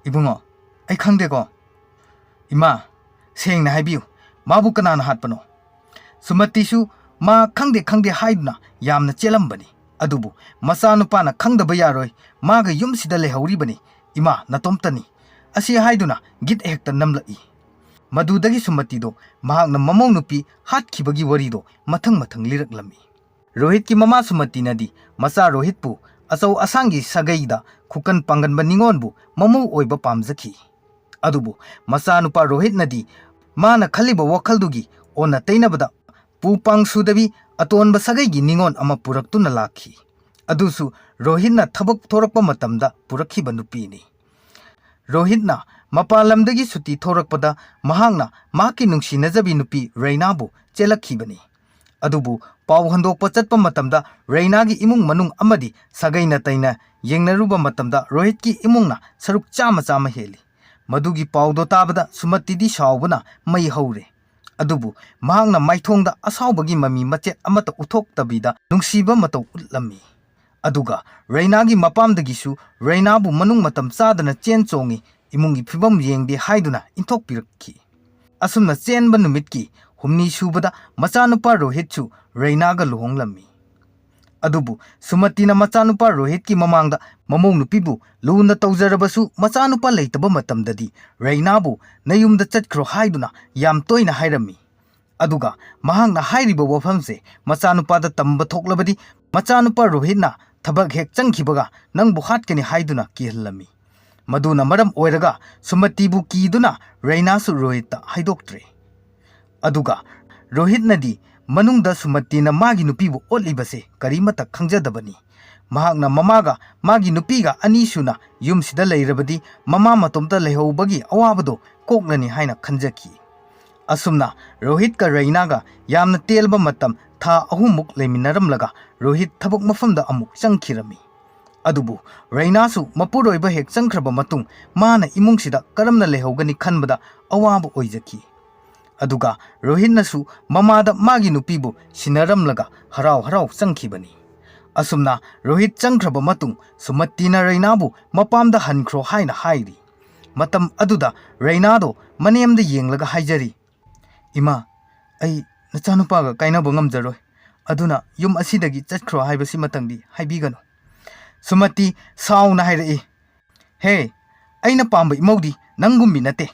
"ꯏꯕꯨꯡꯉꯣ, ꯑꯩ ꯈꯪꯗꯦꯀꯣ"꯫ "ꯏꯃꯥ, ꯁꯦꯡꯅ ꯍꯥꯏꯕꯤꯌꯨ, ꯃꯥꯕꯨ ꯀꯅꯥꯅ ꯍꯥꯠꯄꯅꯣ?" ꯁꯨꯃꯇꯤꯁꯨ ꯃꯥ ꯈꯪꯗꯦ ꯈꯪꯗꯦ ꯍꯥꯏꯗꯨꯅ ꯌꯥꯝꯅ ꯆꯦꯜꯂꯝꯕꯅꯤ꯫ ꯑꯗꯨꯕꯨ ꯃꯆꯥꯅꯨꯄꯥꯅ ꯈꯪꯗꯕ ꯌꯥꯔꯣꯏ, ꯃꯥꯒ ꯌꯨꯝꯁꯤꯗ ꯂꯩꯍꯧꯔꯤꯕꯅꯤ, ꯏꯃꯥ ꯅꯇꯣꯝꯇꯅꯤ ꯑꯁꯤ ꯍꯥꯏꯗꯨꯅ ꯒꯤꯠ ꯍꯦꯛꯇ ꯅꯝꯂꯛꯏ꯫ ꯃꯗꯨꯗꯒꯤ ꯁꯨꯃꯇꯤꯗꯣ ꯃꯍꯥꯛꯅ ꯃꯃꯧ ꯅꯨꯄꯤ ꯍꯥꯠꯈꯤꯕꯒꯤ ꯋꯥꯔꯤꯗꯣ ꯃꯊꯪ ꯃꯊꯪ ꯂꯤꯔꯛꯂꯝꯃꯤ꯫ ꯔꯣꯍꯤꯠꯀꯤ ꯃꯃꯥ ꯁꯨꯃꯇꯤꯅꯗꯤ ꯃꯆꯥ ꯔꯣꯍꯤꯠꯄꯨ ꯑꯆꯧ ꯑꯁꯥꯡꯒꯤ ꯁꯥꯒꯩꯗ ꯈꯨꯀꯟ ꯄꯥꯡꯒꯟꯕ ꯅꯤꯉꯣꯜꯕꯨ ꯃꯃꯧ ꯑꯣꯏꯕ ꯄꯥꯝꯖꯈꯤ꯫ ꯑꯗꯨꯕꯨ ꯃꯆꯥꯅꯨꯄꯥ ꯔꯣꯍꯤꯠꯅꯗꯤ ꯃꯥꯅ ꯈꯜꯂꯤꯕ ꯋꯥꯈꯜꯗꯨꯒꯤ ꯑꯣꯟꯅ ꯇꯩꯅꯕꯗ ꯄꯨ ꯄꯥꯡ ꯁꯨꯗꯕꯤ ꯑꯇꯣꯟꯕ ꯁꯥꯒꯩꯒꯤ ꯅꯤꯉꯣꯜ ꯑꯃ ꯄꯨꯔꯛꯇꯨꯅ ꯂꯥꯛꯈꯤ꯫ ꯑꯗꯨꯁꯨ ꯔꯣꯍꯤꯠꯅ ꯊꯕꯛ ꯊꯣꯔꯛꯄ ꯃꯇꯝꯗ ꯄꯨꯔꯛꯈꯤꯕ ꯅꯨꯄꯤꯅꯤ꯫ ꯔꯣꯍꯤꯠꯅ ꯃꯄꯥꯟ ꯂꯝꯗꯒꯤ ꯁꯨꯇꯤ ꯊꯣꯔꯛꯄꯗ ꯃꯍꯥꯛꯅ ꯃꯍꯥꯛꯀꯤ ꯅꯨꯡꯁꯤꯅꯖꯕꯤ ꯅꯨꯄꯤ ꯔꯩꯅꯥꯕꯨ ꯆꯦꯜꯂꯛꯈꯤꯕꯅꯤ꯫ ꯑꯗꯨꯕꯨ ꯄꯥꯎ ꯍꯟꯗꯣꯛꯄ ꯆꯠꯄ ꯃꯇꯝꯗ ꯔꯩꯅꯥꯒꯤ ꯏꯃꯨꯡ ꯃꯅꯨꯡ ꯑꯃꯗꯤ ꯁꯥꯒꯩ ꯅꯥꯇꯩꯅ ꯌꯦꯡꯅꯔꯨꯕ ꯃꯇꯝꯗ ꯔꯣꯍꯤꯠꯀꯤ ꯏꯃꯨꯡꯅ ꯁꯔꯨꯛ ꯆꯥꯝꯃ ꯆꯥꯝꯃ ꯍꯦꯜꯂꯤ꯫ ꯃꯗꯨꯒꯤ ꯄꯥꯎꯗꯣ ꯇꯥꯕꯗ ꯁꯨꯃꯇꯤꯗꯤ ꯁꯥꯎꯕꯅ ꯃꯩ ꯍꯧꯔꯦ꯫ ꯑꯗꯨꯕꯨ ꯃꯍꯥꯛꯅ ꯃꯥꯏꯊꯣꯡꯗ ꯑꯁꯥꯎꯕꯒꯤ ꯃꯃꯤ ꯃꯆꯦꯠ ꯑꯃꯠꯇ ꯎꯠꯊꯣꯛꯇꯕꯤꯗ ꯅꯨꯡꯁꯤꯕ ꯃꯇꯧ ꯎꯠꯂꯝꯃꯤ꯫ ꯑꯗꯨꯒ ꯔꯩꯅꯥꯒꯤ ꯃꯄꯥꯝꯗꯒꯤꯁꯨ ꯔꯩꯅꯥꯕꯨ ꯃꯅꯨꯡ ꯃꯇꯝ ꯆꯥꯗꯅ ꯆꯦꯟ ꯆꯣꯡꯉꯤ, ꯏꯃꯨꯡꯒꯤ ꯐꯤꯕꯝ ꯌꯦꯡꯗꯦ ꯍꯥꯏꯗꯨꯅ ꯏꯟꯊꯣꯛꯄꯤꯔꯛꯈꯤ꯫ ꯑꯁꯨꯝꯅ ꯆꯦꯟꯕ ꯅꯨꯃꯤꯠꯀꯤ ꯍꯨꯝꯅꯤ ꯁꯨꯕꯗ ꯃꯆꯥꯅꯨꯄꯥ ꯔꯣꯍꯤꯠꯁꯨ ꯔꯩꯅꯥꯒ ꯂꯨꯍꯣꯡꯂꯝꯃꯤ꯫ ꯑꯗꯨꯕꯨ ꯁꯨꯃꯇꯤꯅ ꯃꯆꯥꯅꯨꯄꯥ ꯔꯣꯍꯤꯠꯀꯤ ꯃꯃꯥꯡꯗ ꯃꯃꯧ ꯅꯨꯄꯤꯕꯨ ꯂꯨꯅ ꯇꯧꯖꯔꯕꯁꯨ ꯃꯆꯥꯅꯨꯄꯥ ꯂꯩꯇꯕ ꯃꯇꯝꯗꯗꯤ ꯔꯩꯅꯥꯕꯨ "ꯅꯌꯨꯝꯗ ꯆꯠꯈ꯭ꯔꯣ" ꯍꯥꯏꯗꯨꯅ ꯌꯥꯝ ꯇꯣꯏꯅ ꯍꯥꯏꯔꯝꯃꯤ꯫ ꯑꯗꯨꯒ ꯃꯍꯥꯛꯅ ꯍꯥꯏꯔꯤꯕ ꯋꯥꯐꯝꯁꯦ ꯃꯆꯥꯅꯨꯄꯥꯗ ꯇꯝꯕ ꯊꯣꯛꯂꯕꯗꯤ ꯃꯆꯥꯅꯨꯄꯥ ꯔꯣꯍꯤꯠꯅ ꯊꯕꯛ ꯍꯦꯛ ꯆꯪꯈꯤꯕꯒ "ꯅꯪꯕꯨ ꯍꯥꯠꯀꯅꯤ" ꯍꯥꯏꯗꯨꯅ ꯀꯤꯍꯜꯂꯝꯃꯤ꯫ ꯃꯗꯨꯅ ꯃꯔꯝ ꯑꯣꯏꯔꯒ ꯁꯨꯃꯇꯤꯕꯨ ꯀꯤꯗꯨꯅ ꯔꯩꯅꯥꯁꯨ ꯔꯣꯍꯤꯠꯇ ꯍꯥꯏꯗꯣꯛꯇ꯭ꯔꯦ꯫ ꯑꯗꯨꯒ ꯔꯣꯍꯤꯠꯅꯗꯤ ꯃꯅꯨꯡꯗ ꯁꯨꯃꯇꯤꯅ ꯃꯥꯒꯤ ꯅꯨꯄꯤꯕꯨ ꯑꯣꯠꯂꯤꯕꯁꯦ ꯀꯔꯤꯃꯠꯇ ꯈꯪꯖꯗꯕꯅꯤ꯫ ꯃꯍꯥꯛꯅ ꯃꯃꯥꯒ ꯃꯥꯒꯤ ꯅꯨꯄꯤꯒ ꯑꯅꯤꯁꯨꯅ ꯌꯨꯝꯁꯤꯗ ꯂꯩꯔꯕꯗꯤ ꯃꯃꯥ ꯃꯇꯣꯝꯇ ꯂꯩꯍꯧꯕꯒꯤ ꯑꯋꯥꯕꯗꯣ ꯀꯣꯛꯂꯅꯤ ꯍꯥꯏꯅ ꯈꯟꯖꯈꯤ꯫ ꯑꯁꯨꯝꯅ ꯔꯣꯍꯤꯠꯀ ꯔꯩꯅꯥꯒ ꯌꯥꯝꯅ ꯇꯦꯜꯂꯕ ꯃꯇꯝ ꯊꯥ ꯑꯍꯨꯝꯃꯨꯛ ꯂꯩꯃꯤꯟꯅꯔꯝꯂꯒ ꯔꯣꯍꯤꯠ ꯊꯕꯛ ꯃꯐꯝꯗ ꯑꯃꯨꯛ ꯆꯪꯈꯤꯔꯝꯃꯤ꯫ ꯑꯗꯨꯕꯨ ꯔꯩꯅꯥꯁꯨ ꯃꯄꯨꯔꯣꯏꯕ ꯍꯦꯛ ꯆꯪꯈ꯭ꯔꯕ ꯃꯇꯨꯡ ꯃꯥꯅ ꯏꯃꯨꯡꯁꯤꯗ ꯀꯔꯝꯅ ꯂꯩꯍꯧꯒꯅꯤ ꯈꯟꯕꯗ ꯑꯋꯥꯕ ꯑꯣꯏꯖꯈꯤ꯫ ꯑꯗꯨꯒ ꯔꯣꯍꯤꯠꯅꯁꯨ ꯃꯃꯥꯗ ꯃꯥꯒꯤ ꯅꯨꯄꯤꯕꯨ ꯁꯤꯟꯅꯔꯝꯂꯒ ꯍꯔꯥꯎ ꯍꯔꯥꯎ ꯆꯪꯈꯤꯕꯅꯤ꯫ ꯑꯁꯨꯝꯅ ꯔꯣꯍꯤꯠ ꯆꯪꯈ꯭ꯔꯕ ꯃꯇꯨꯡ ꯁꯨꯃꯇꯤꯅ ꯔꯩꯅꯥꯕꯨ ꯃꯄꯥꯝꯗ ꯍꯟꯈ꯭ꯔꯣ ꯍꯥꯏꯅ ꯍꯥꯏꯔꯤ꯫ ꯃꯇꯝ ꯑꯗꯨꯗ ꯔꯩꯅꯥꯗꯣ ꯃꯅꯦꯝꯗ ꯌꯦꯡꯂꯒ ꯍꯥꯏꯖꯔꯤ, "ꯏꯃꯥ, ꯑꯩ ꯅꯆꯥꯅꯨꯄꯥꯒ ꯀꯥꯏꯅꯕ ꯉꯝꯖꯔꯣꯏ꯫ ꯑꯗꯨꯅ ꯌꯨꯝ ꯑꯁꯤꯗꯒꯤ ꯆꯠꯈ꯭ꯔꯣ ꯍꯥꯏꯕꯁꯤꯃꯇꯪꯗꯤ ꯍꯥꯏꯕꯤꯒꯅꯨ꯫" ꯁꯨꯃꯇꯤ ꯁꯥꯎꯅ ꯍꯥꯏꯔꯛꯏ, "ꯍꯦ, ꯑꯩꯅ ꯄꯥꯝꯕ ꯏꯃꯧꯗꯤ ꯅꯪꯒꯨꯝꯕꯤ ꯅꯠꯇꯦ꯫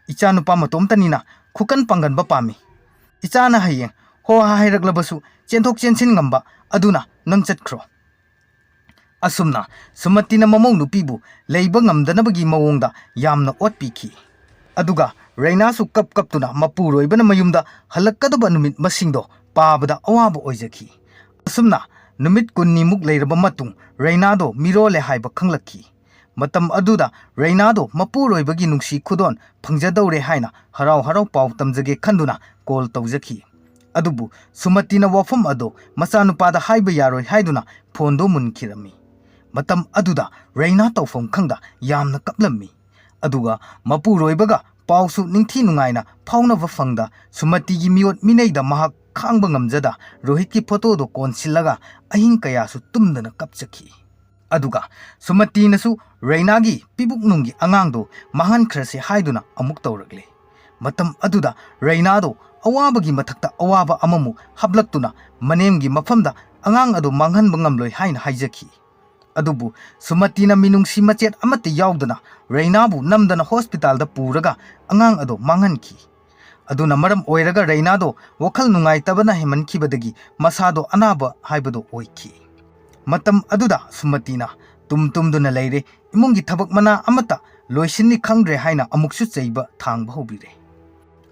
ꯏꯆꯥꯅꯨꯄꯥ ꯃꯇꯣꯝꯇꯅꯤꯅ ꯈꯨꯀꯟ ꯄꯥꯡꯒꯟꯕ ꯄꯥꯝꯃꯤ꯫ ꯏꯆꯥꯅ ꯍꯌꯦꯡ ꯍꯣ ꯍꯥ ꯍꯥꯏꯔꯛꯂꯕꯁꯨ ꯆꯦꯟꯊꯣꯛ ꯆꯦꯟꯁꯤꯟ ꯉꯝꯕ ꯑꯗꯨꯅ ꯅꯪ ꯆꯠꯈ꯭ꯔꯣ꯫" ꯑꯁꯨꯝꯅ ꯁꯨꯃꯇꯤꯅ ꯃꯃꯧ ꯅꯨꯄꯤꯕꯨ ꯂꯩꯕ ꯉꯝꯗꯅꯕꯒꯤ ꯃꯑꯣꯡꯗ ꯌꯥꯝꯅ ꯑꯣꯠꯄꯤꯈꯤ꯫ ꯑꯗꯨꯒ ꯔꯩꯅꯥꯁꯨ ꯀꯞ ꯀꯞꯇꯨꯅ ꯃꯄꯨꯔꯣꯏꯕꯅ ꯃꯌꯨꯝꯗ ꯍꯜꯂꯛꯀꯗꯕ ꯅꯨꯃꯤꯠ ꯃꯁꯤꯡꯗꯣ ꯄꯥꯕꯗ ꯑꯋꯥꯕ ꯑꯣꯏꯖꯈꯤ꯫ ꯑꯁꯨꯝꯅ ꯅꯨꯃꯤꯠ ꯀꯨꯟꯅꯤꯃꯨꯛ ꯂꯩꯔꯕ ꯃꯇꯨꯡ ꯔꯩꯅꯥꯗꯣ ꯃꯤꯔꯣꯜꯂꯦ ꯍꯥꯏꯕ ꯈꯪꯂꯛꯈꯤ꯫ ꯃꯇꯝ ꯑꯗꯨꯗ ꯔꯩꯅꯥꯗꯣ ꯃꯄꯨꯔꯣꯏꯕꯒꯤ ꯅꯨꯡꯁꯤ ꯈꯨꯗꯣꯟ ꯐꯪꯖꯗꯧꯔꯦ ꯍꯥꯏꯅ ꯍꯔꯥꯎ ꯍꯔꯥꯎ ꯄꯥꯎ ꯇꯝꯖꯒꯦ ꯈꯟꯗꯨꯅ ꯀꯣꯜ ꯇꯧꯖꯈꯤ꯫ ꯑꯗꯨꯕꯨ ꯁꯨꯃꯇꯤꯅ ꯋꯥꯐꯝ ꯑꯗꯣ ꯃꯆꯥꯅꯨꯄꯥꯗ ꯍꯥꯏꯕ ꯌꯥꯔꯣꯏ ꯍꯥꯏꯗꯨꯅ ꯐꯣꯟꯗꯣ ꯃꯨꯟꯈꯤꯔꯝꯃꯤ꯫ ꯃꯇꯝ ꯑꯗꯨꯗ ꯔꯩꯅꯥ ꯇꯧꯐꯝ ꯈꯪꯗ ꯌꯥꯝꯅ ꯀꯞꯂꯝꯃꯤ꯫ ꯑꯗꯨꯒ ꯃꯄꯨꯔꯣꯏꯕꯒ ꯄꯥꯎꯁꯨ ꯅꯤꯡꯊꯤ ꯅꯨꯡꯉꯥꯏꯅ ꯐꯥꯎꯅꯕ ꯐꯪꯗ ꯁꯨꯃꯇꯤꯒꯤ ꯃꯤꯑꯣꯠ ꯃꯤꯅꯩꯗ ꯃꯍꯥꯛ ꯈꯥꯡꯕ ꯉꯝꯖꯗ ꯔꯣꯍꯤꯠꯀꯤ ꯐꯣꯇꯣꯗꯣ ꯀꯣꯟꯁꯤꯜꯂꯒ ꯑꯍꯤꯡ ꯀꯌꯥꯁꯨ ꯇꯨꯝꯗꯅ ꯀꯞꯆꯈꯤ꯫ ꯑꯗꯨꯒ ꯁꯨꯃꯇꯤꯅꯁꯨ ꯔꯩꯅꯥꯒꯤ ꯄꯤꯕꯨꯛꯅꯨꯡꯒꯤ ꯑꯉꯥꯡꯗꯣ ꯃꯥꯡꯍꯟꯈ꯭ꯔꯁꯦ ꯍꯥꯏꯗꯨꯅ ꯑꯃꯨꯛ ꯇꯧꯔꯛꯂꯦ꯫ ꯃꯇꯝ ꯑꯗꯨꯗ ꯔꯩꯅꯥꯗꯣ ꯑꯋꯥꯕꯒꯤ ꯃꯊꯛꯇ ꯑꯋꯥꯕ ꯑꯃꯃꯨꯛ ꯍꯥꯞꯂꯛꯇꯨꯅ ꯃꯅꯦꯝꯒꯤ ꯃꯐꯝꯗ ꯑꯉꯥꯡ ꯑꯗꯨ ꯃꯥꯡꯍꯟꯕ ꯉꯝꯂꯣꯏ ꯍꯥꯏꯅ ꯍꯥꯏꯖꯈꯤ꯫ ꯑꯗꯨꯕꯨ ꯁꯨꯃꯇꯤꯅ ꯃꯤꯅꯨꯡꯁꯤ ꯃꯆꯦꯠ ꯑꯃꯠꯇ ꯌꯥꯎꯗꯅ ꯔꯩꯅꯥꯕꯨ ꯅꯝꯗꯅ ꯍꯣꯁꯄꯤꯇꯥꯜꯗ ꯄꯨꯔꯒ ꯑꯉꯥꯡ ꯑꯗꯨ ꯃꯥꯡꯍꯟꯈꯤ꯫ ꯑꯗꯨꯅ ꯃꯔꯝ ꯑꯣꯏꯔꯒ ꯔꯩꯅꯥꯗꯣ ꯋꯥꯈꯜ ꯅꯨꯡꯉꯥꯏꯇꯕꯅ ꯍꯦꯟꯃꯟꯈꯤꯕꯗꯒꯤ ꯃꯁꯥꯗꯣ ꯑꯅꯥꯕ ꯍꯥꯏꯕꯗꯣ ꯑꯣꯏꯈꯤ꯫ ꯃꯇꯝ ꯑꯗꯨꯗ ꯁꯨꯃꯇꯤꯅ ꯇꯨꯝ ꯇꯨꯝꯗꯨꯅ ꯂꯩꯔꯦ, ꯏꯃꯨꯡꯒꯤ ꯊꯕꯛ ꯃꯅꯥ ꯑꯃꯠꯇ ꯂꯣꯏꯁꯤꯟꯅꯤ ꯈꯪꯗ꯭ꯔꯦ ꯍꯥꯏꯅ ꯑꯃꯨꯛꯁꯨ ꯆꯩꯕ ꯊꯥꯡꯕ ꯍꯧꯕꯤꯔꯦ꯫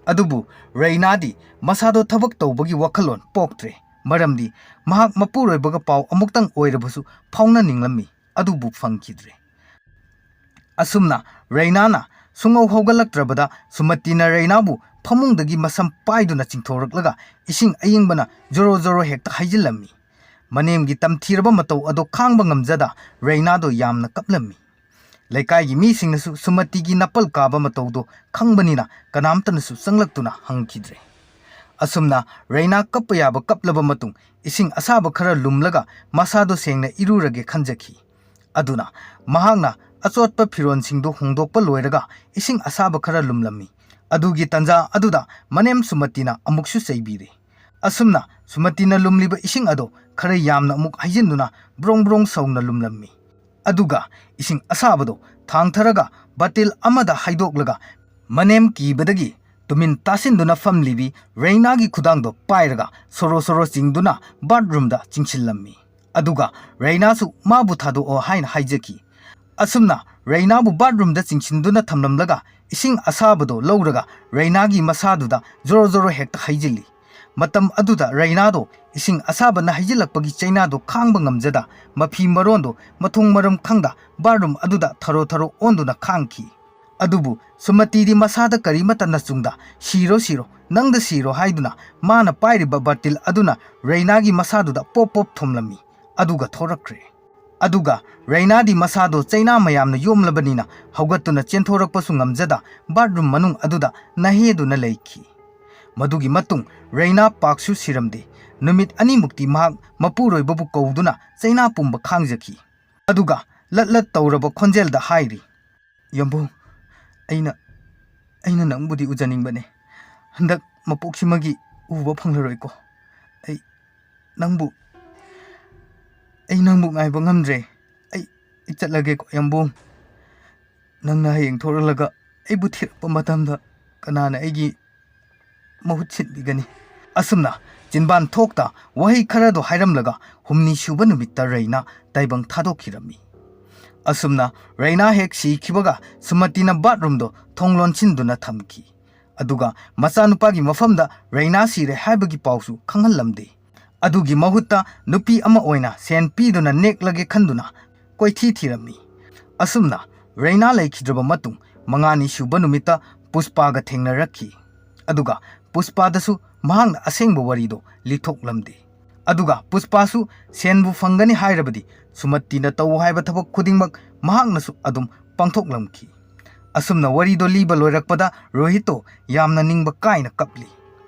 ꯑꯗꯨꯕꯨ ꯔꯩꯅꯥꯗꯤ ꯃꯁꯥꯗꯣ ꯊꯕꯛ ꯇꯧꯕꯒꯤ ꯋꯥꯈꯜꯂꯣꯟ ꯄꯣꯛꯇ꯭ꯔꯦ, ꯃꯔꯝꯗꯤ ꯃꯍꯥꯛ ꯃꯄꯨꯔꯣꯏꯕꯒ ꯄꯥꯎ ꯑꯃꯨꯛꯇꯪ ꯑꯣꯏꯔꯕꯁꯨ ꯐꯥꯎꯅꯅꯤꯡꯂꯝꯃꯤ, ꯑꯗꯨꯕꯨ ꯐꯪꯈꯤꯗ꯭ꯔꯦ꯫ ꯑꯁꯨꯝꯅ ꯔꯩꯅꯥꯅ ꯁꯨꯡꯍꯧ ꯍꯧꯒꯠꯂꯛꯇ꯭ꯔꯕꯗ ꯁꯨꯃꯇꯤꯅ ꯔꯩꯅꯥꯕꯨ ꯐꯃꯨꯡꯗꯒꯤ ꯃꯁꯝ ꯄꯥꯏꯗꯨꯅ ꯆꯤꯡꯊꯣꯔꯛꯂꯒ ꯏꯁꯤꯡ ꯑꯏꯪꯕꯅ ꯖꯣꯔꯣ ꯖꯣꯔꯣ ꯍꯦꯛꯇ ꯍꯩꯖꯤꯜꯂꯝꯃꯤ꯫ ꯃꯅꯦꯝꯒꯤ ꯇꯝꯊꯤꯔꯕ ꯃꯇꯧ ꯑꯗꯣ ꯈꯥꯡꯕ ꯉꯝꯖꯗ ꯔꯩꯅꯥꯗꯣ ꯌꯥꯝꯅ ꯀꯞꯂꯝꯃꯤ꯫ ꯂꯩꯀꯥꯏꯒꯤ ꯃꯤꯁꯤꯡꯅꯁꯨ ꯁꯨꯃꯇꯤꯒꯤ ꯅꯥꯄꯜ ꯀꯥꯕ ꯃꯇꯧꯗꯣ ꯈꯪꯕꯅꯤꯅ ꯀꯅꯥꯝꯇꯅꯁꯨ ꯆꯪꯂꯛꯇꯨꯅ ꯍꯪꯈꯤꯗ꯭ꯔꯦ꯫ ꯑꯁꯨꯝꯅ ꯔꯩꯅꯥ ꯀꯞꯄ ꯌꯥꯕ ꯀꯞꯂꯕ ꯃꯇꯨꯡ ꯏꯁꯤꯡ ꯑꯁꯥꯕ ꯈꯔ ꯂꯨꯝꯂꯒ ꯃꯁꯥꯗꯣ ꯁꯦꯡꯅ ꯏꯔꯨꯔꯒꯦ ꯈꯟꯖꯈꯤ꯫ ꯑꯗꯨꯅ ꯃꯍꯥꯛꯅ ꯑꯆꯣꯠꯄ ꯐꯤꯔꯣꯟꯁꯤꯡꯗꯨ ꯍꯣꯡꯗꯣꯛꯄ ꯂꯣꯏꯔꯒ ꯏꯁꯤꯡ ꯑꯁꯥꯕ ꯈꯔ ꯂꯨꯝꯂꯝꯃꯤ꯫ ꯑꯗꯨꯒꯤ ꯇꯟꯖꯥ ꯑꯗꯨꯗ ꯃꯅꯦꯝ ꯁꯨꯃꯇꯤꯅ ꯑꯃꯨꯛꯁꯨ ꯆꯩꯕꯤꯔꯦ꯫ ꯑꯁꯨꯝꯅ ꯁꯨꯃꯇꯤꯅ ꯂꯨꯝꯂꯤꯕ ꯏꯁꯤꯡ ꯑꯗꯣ ꯈꯔ ꯌꯥꯝꯅ ꯑꯃꯨꯛ ꯍꯩꯖꯤꯟꯗꯨꯅ ꯕ꯭ꯔꯣꯡ ꯕ꯭ꯔꯣꯡ ꯁꯧꯅ ꯂꯨꯝꯂꯝꯃꯤ꯫ ꯑꯗꯨꯒ ꯏꯁꯤꯡ ꯑꯁꯥꯕꯗꯣ ꯊꯥꯡꯊꯔꯒ ꯕꯥꯇꯤꯜ ꯑꯃꯗ ꯍꯩꯗꯣꯛꯂꯒ ꯃꯅꯦꯝ ꯀꯤꯕꯗꯒꯤ ꯇꯨꯃꯤꯟ ꯇꯥꯁꯤꯟꯗꯨꯅ ꯐꯝꯂꯤꯕꯤ ꯔꯩꯅꯥꯒꯤ ꯈꯨꯗꯥꯡꯗꯣ ꯄꯥꯏꯔꯒ ꯁꯣꯔꯣ ꯁꯣꯔꯣ ꯆꯤꯡꯗꯨꯅ ꯕꯥꯠꯔꯨꯝꯗ ꯆꯤꯡꯁꯤꯜꯂꯝꯃꯤ꯫ ꯑꯗꯨꯒ ꯔꯩꯅꯥꯁꯨ ꯃꯥꯕꯨ ꯊꯥꯗꯣꯛꯑꯣ ꯍꯥꯏꯅ ꯍꯥꯏꯖꯈꯤ꯫ ꯑꯁꯨꯝꯅ ꯔꯩꯅꯥꯕꯨ ꯕꯥꯠꯔꯨꯝꯗ ꯆꯤꯡꯁꯤꯟꯗꯨꯅ ꯊꯝꯂꯝꯂꯒ ꯏꯁꯤꯡ ꯑꯁꯥꯕꯗꯣ ꯂꯧꯔꯒ ꯔꯩꯅꯥꯒꯤ ꯃꯁꯥꯗꯨꯗ ꯖꯣꯔꯣ ꯖꯣꯔꯣ ꯍꯦꯛꯇ ꯍꯩꯖꯤꯜꯂꯤ꯫ ꯃꯇꯝ ꯑꯗꯨꯗ ꯔꯩꯅꯥꯗꯣ ꯏꯁꯤꯡ ꯑꯁꯥꯕꯅ ꯍꯩꯖꯤꯜꯂꯛꯄꯒꯤ ꯆꯩꯅꯥꯗꯣ ꯈꯥꯡꯕ ꯉꯝꯖꯗ ꯃꯐꯤ ꯃꯔꯣꯟꯗꯣ ꯃꯊꯣꯡ ꯃꯔꯝ ꯈꯪꯗ ꯕꯥꯠꯔꯨꯝ ꯑꯗꯨꯗ ꯊꯔꯣ ꯊꯔꯣ ꯑꯣꯟꯗꯨꯅ ꯈꯥꯡꯈꯤ꯫ ꯑꯗꯨꯕꯨ ꯁꯨꯃꯇꯤꯗꯤ ꯃꯁꯥꯗ ꯀꯔꯤꯃꯠꯇ ꯅꯆꯨꯡꯗ "ꯁꯤꯔꯣ, ꯁꯤꯔꯣ, ꯅꯪꯗ ꯁꯤꯔꯣ" ꯍꯥꯏꯗꯨꯅ ꯃꯥꯅ ꯄꯥꯏꯔꯤꯕ ꯕꯥꯔꯇꯤꯜ ꯑꯗꯨꯅ ꯔꯩꯅꯥꯒꯤ ꯃꯁꯥꯗꯨꯗ ꯄꯣꯞ ꯄꯣꯞ ꯊꯣꯝꯂꯝꯃꯤ꯫ ꯑꯗꯨꯒ ꯊꯣꯔꯛꯈ꯭ꯔꯦ꯫ ꯑꯗꯨꯒ ꯔꯩꯅꯥꯗꯤ ꯃꯁꯥꯗꯣ ꯆꯩꯅꯥ ꯃꯌꯥꯝꯅ ꯌꯣꯝꯂꯕꯅꯤꯅ ꯍꯧꯒꯠꯇꯨꯅ ꯆꯦꯟꯊꯣꯔꯛꯄꯁꯨ ꯉꯝꯖꯗ ꯕꯥꯠꯔꯨꯝ ꯃꯅꯨꯡ ꯑꯗꯨꯗ ꯅꯍꯦꯗꯨꯅ ꯂꯩꯈꯤ꯫ ꯃꯗꯨꯒꯤ ꯃꯇꯨꯡ ꯔꯩꯅꯥ ꯄꯥꯛꯁꯨ ꯁꯤꯔꯝꯗꯦ꯫ ꯅꯨꯃꯤꯠ ꯑꯅꯤꯃꯨꯛꯇꯤ ꯃꯍꯥꯛ ꯃꯄꯨꯔꯣꯏꯕꯕꯨ ꯀꯧꯗꯨꯅ ꯆꯩꯅꯥ ꯄꯨꯝꯕ ꯈꯥꯡꯖꯈꯤ꯫ ꯑꯗꯨꯒ ꯂꯠ ꯂꯠ ꯇꯧꯔꯕ ꯈꯣꯟꯖꯦꯜꯗ ꯍꯥꯏꯔꯤ, "ꯌꯥꯝꯕꯨꯡ, ꯑꯩꯅ, ꯑꯩꯅ ꯅꯪꯕꯨꯗꯤ ꯎꯖꯅꯤꯡꯕꯅꯦ꯫ ꯍꯟꯗꯛ ꯃꯄꯣꯛꯁꯤꯃꯒꯤ ꯎꯕ ꯐꯪꯂꯔꯣꯏꯀꯣ꯫ ꯑꯩ ꯅꯪꯕꯨ, ꯑꯩ ꯅꯪꯕꯨ ꯉꯥꯏꯕ ꯉꯝꯗ꯭ꯔꯦ꯫ ꯑꯩ, ꯑꯩ ꯆꯠꯂꯒꯦꯀꯣ ꯌꯥꯝꯕꯨꯡ꯫ ꯅꯪꯅ ꯍꯌꯦꯡ ꯊꯣꯔꯛꯂꯒ ꯑꯩꯕꯨ ꯊꯤꯔꯛꯄ ꯃꯇꯝꯗ ꯀꯅꯥꯅ ꯑꯩꯒꯤ ꯃꯍꯨꯠ ꯁꯤꯟꯕꯤꯒꯅꯤ?" ꯑꯁꯨꯝꯅ ꯆꯤꯟꯕꯥꯟ ꯊꯣꯛꯇ ꯋꯥꯍꯩ ꯈꯔꯗꯣ ꯍꯥꯏꯔꯝꯂꯒ ꯍꯨꯝꯅꯤ ꯁꯨꯕ ꯅꯨꯃꯤꯠꯇ ꯔꯩꯅꯥ ꯇꯥꯏꯕꯪ ꯊꯥꯗꯣꯛꯈꯤꯔꯝꯃꯤ꯫ ꯑꯁꯨꯝꯅ ꯔꯩꯅꯥ ꯍꯦꯛ ꯁꯤꯈꯤꯕꯒ ꯁꯨꯃꯇꯤꯅ ꯕꯥꯠꯔꯨꯝꯗꯣ ꯊꯣꯡ ꯂꯣꯟꯁꯤꯟꯗꯨꯅ ꯊꯝꯈꯤ꯫ ꯑꯗꯨꯒ ꯃꯆꯥꯅꯨꯄꯥꯒꯤ ꯃꯐꯝꯗ ꯔꯩꯅꯥ ꯁꯤꯔꯦ ꯍꯥꯏꯕꯒꯤ ꯄꯥꯎꯁꯨ ꯈꯪꯍꯜꯂꯝꯗꯦ꯫ ꯑꯗꯨꯒꯤ ꯃꯍꯨꯠꯇ ꯅꯨꯄꯤ ꯑꯃ ꯑꯣꯏꯅ ꯁꯦꯟ ꯄꯤꯗꯨꯅ ꯅꯦꯛꯂꯒꯦ ꯈꯟꯗꯨꯅ ꯀꯣꯏꯊꯤ ꯊꯤꯔꯝꯃꯤ꯫ ꯑꯁꯨꯝꯅ ꯔꯩꯅꯥ ꯂꯩꯈꯤꯗ꯭ꯔꯕ ꯃꯇꯨꯡ ꯃꯉꯥꯅꯤ ꯁꯨꯕ ꯅꯨꯃꯤꯠꯇ ꯄꯨꯁꯄꯥꯒ ꯊꯦꯡꯅꯔꯛꯈꯤ꯫ ꯑꯗꯨꯒ ꯄꯨꯁꯄꯥꯗꯁꯨ ꯃꯍꯥꯛꯅ ꯑꯁꯦꯡꯕ ꯋꯥꯔꯤꯗꯣ ꯂꯤꯊꯣꯛꯂꯝꯗꯦ꯫ ꯑꯗꯨꯒ ꯄꯨꯁꯄꯥꯁꯨ ꯁꯦꯟꯕꯨ ꯐꯪꯒꯅꯤ ꯍꯥꯏꯔꯕꯗꯤ ꯁꯨꯃꯇꯤꯅ ꯇꯧ ꯍꯥꯏꯕ ꯊꯕꯛ ꯈꯨꯗꯤꯡꯃꯛ ꯃꯍꯥꯛꯅꯁꯨ ꯑꯗꯨꯝ ꯄꯥꯡꯊꯣꯛꯂꯝꯈꯤ꯫ ꯑꯁꯨꯝꯅ ꯋꯥꯔꯤꯗꯣ ꯂꯤꯕ ꯂꯣꯏꯔꯛꯄꯗ ꯔꯣꯍꯤꯠꯇꯣ ꯌꯥꯝꯅ ꯅꯤꯡꯕ ꯀꯥꯏꯅ ꯀꯞꯂꯤ꯫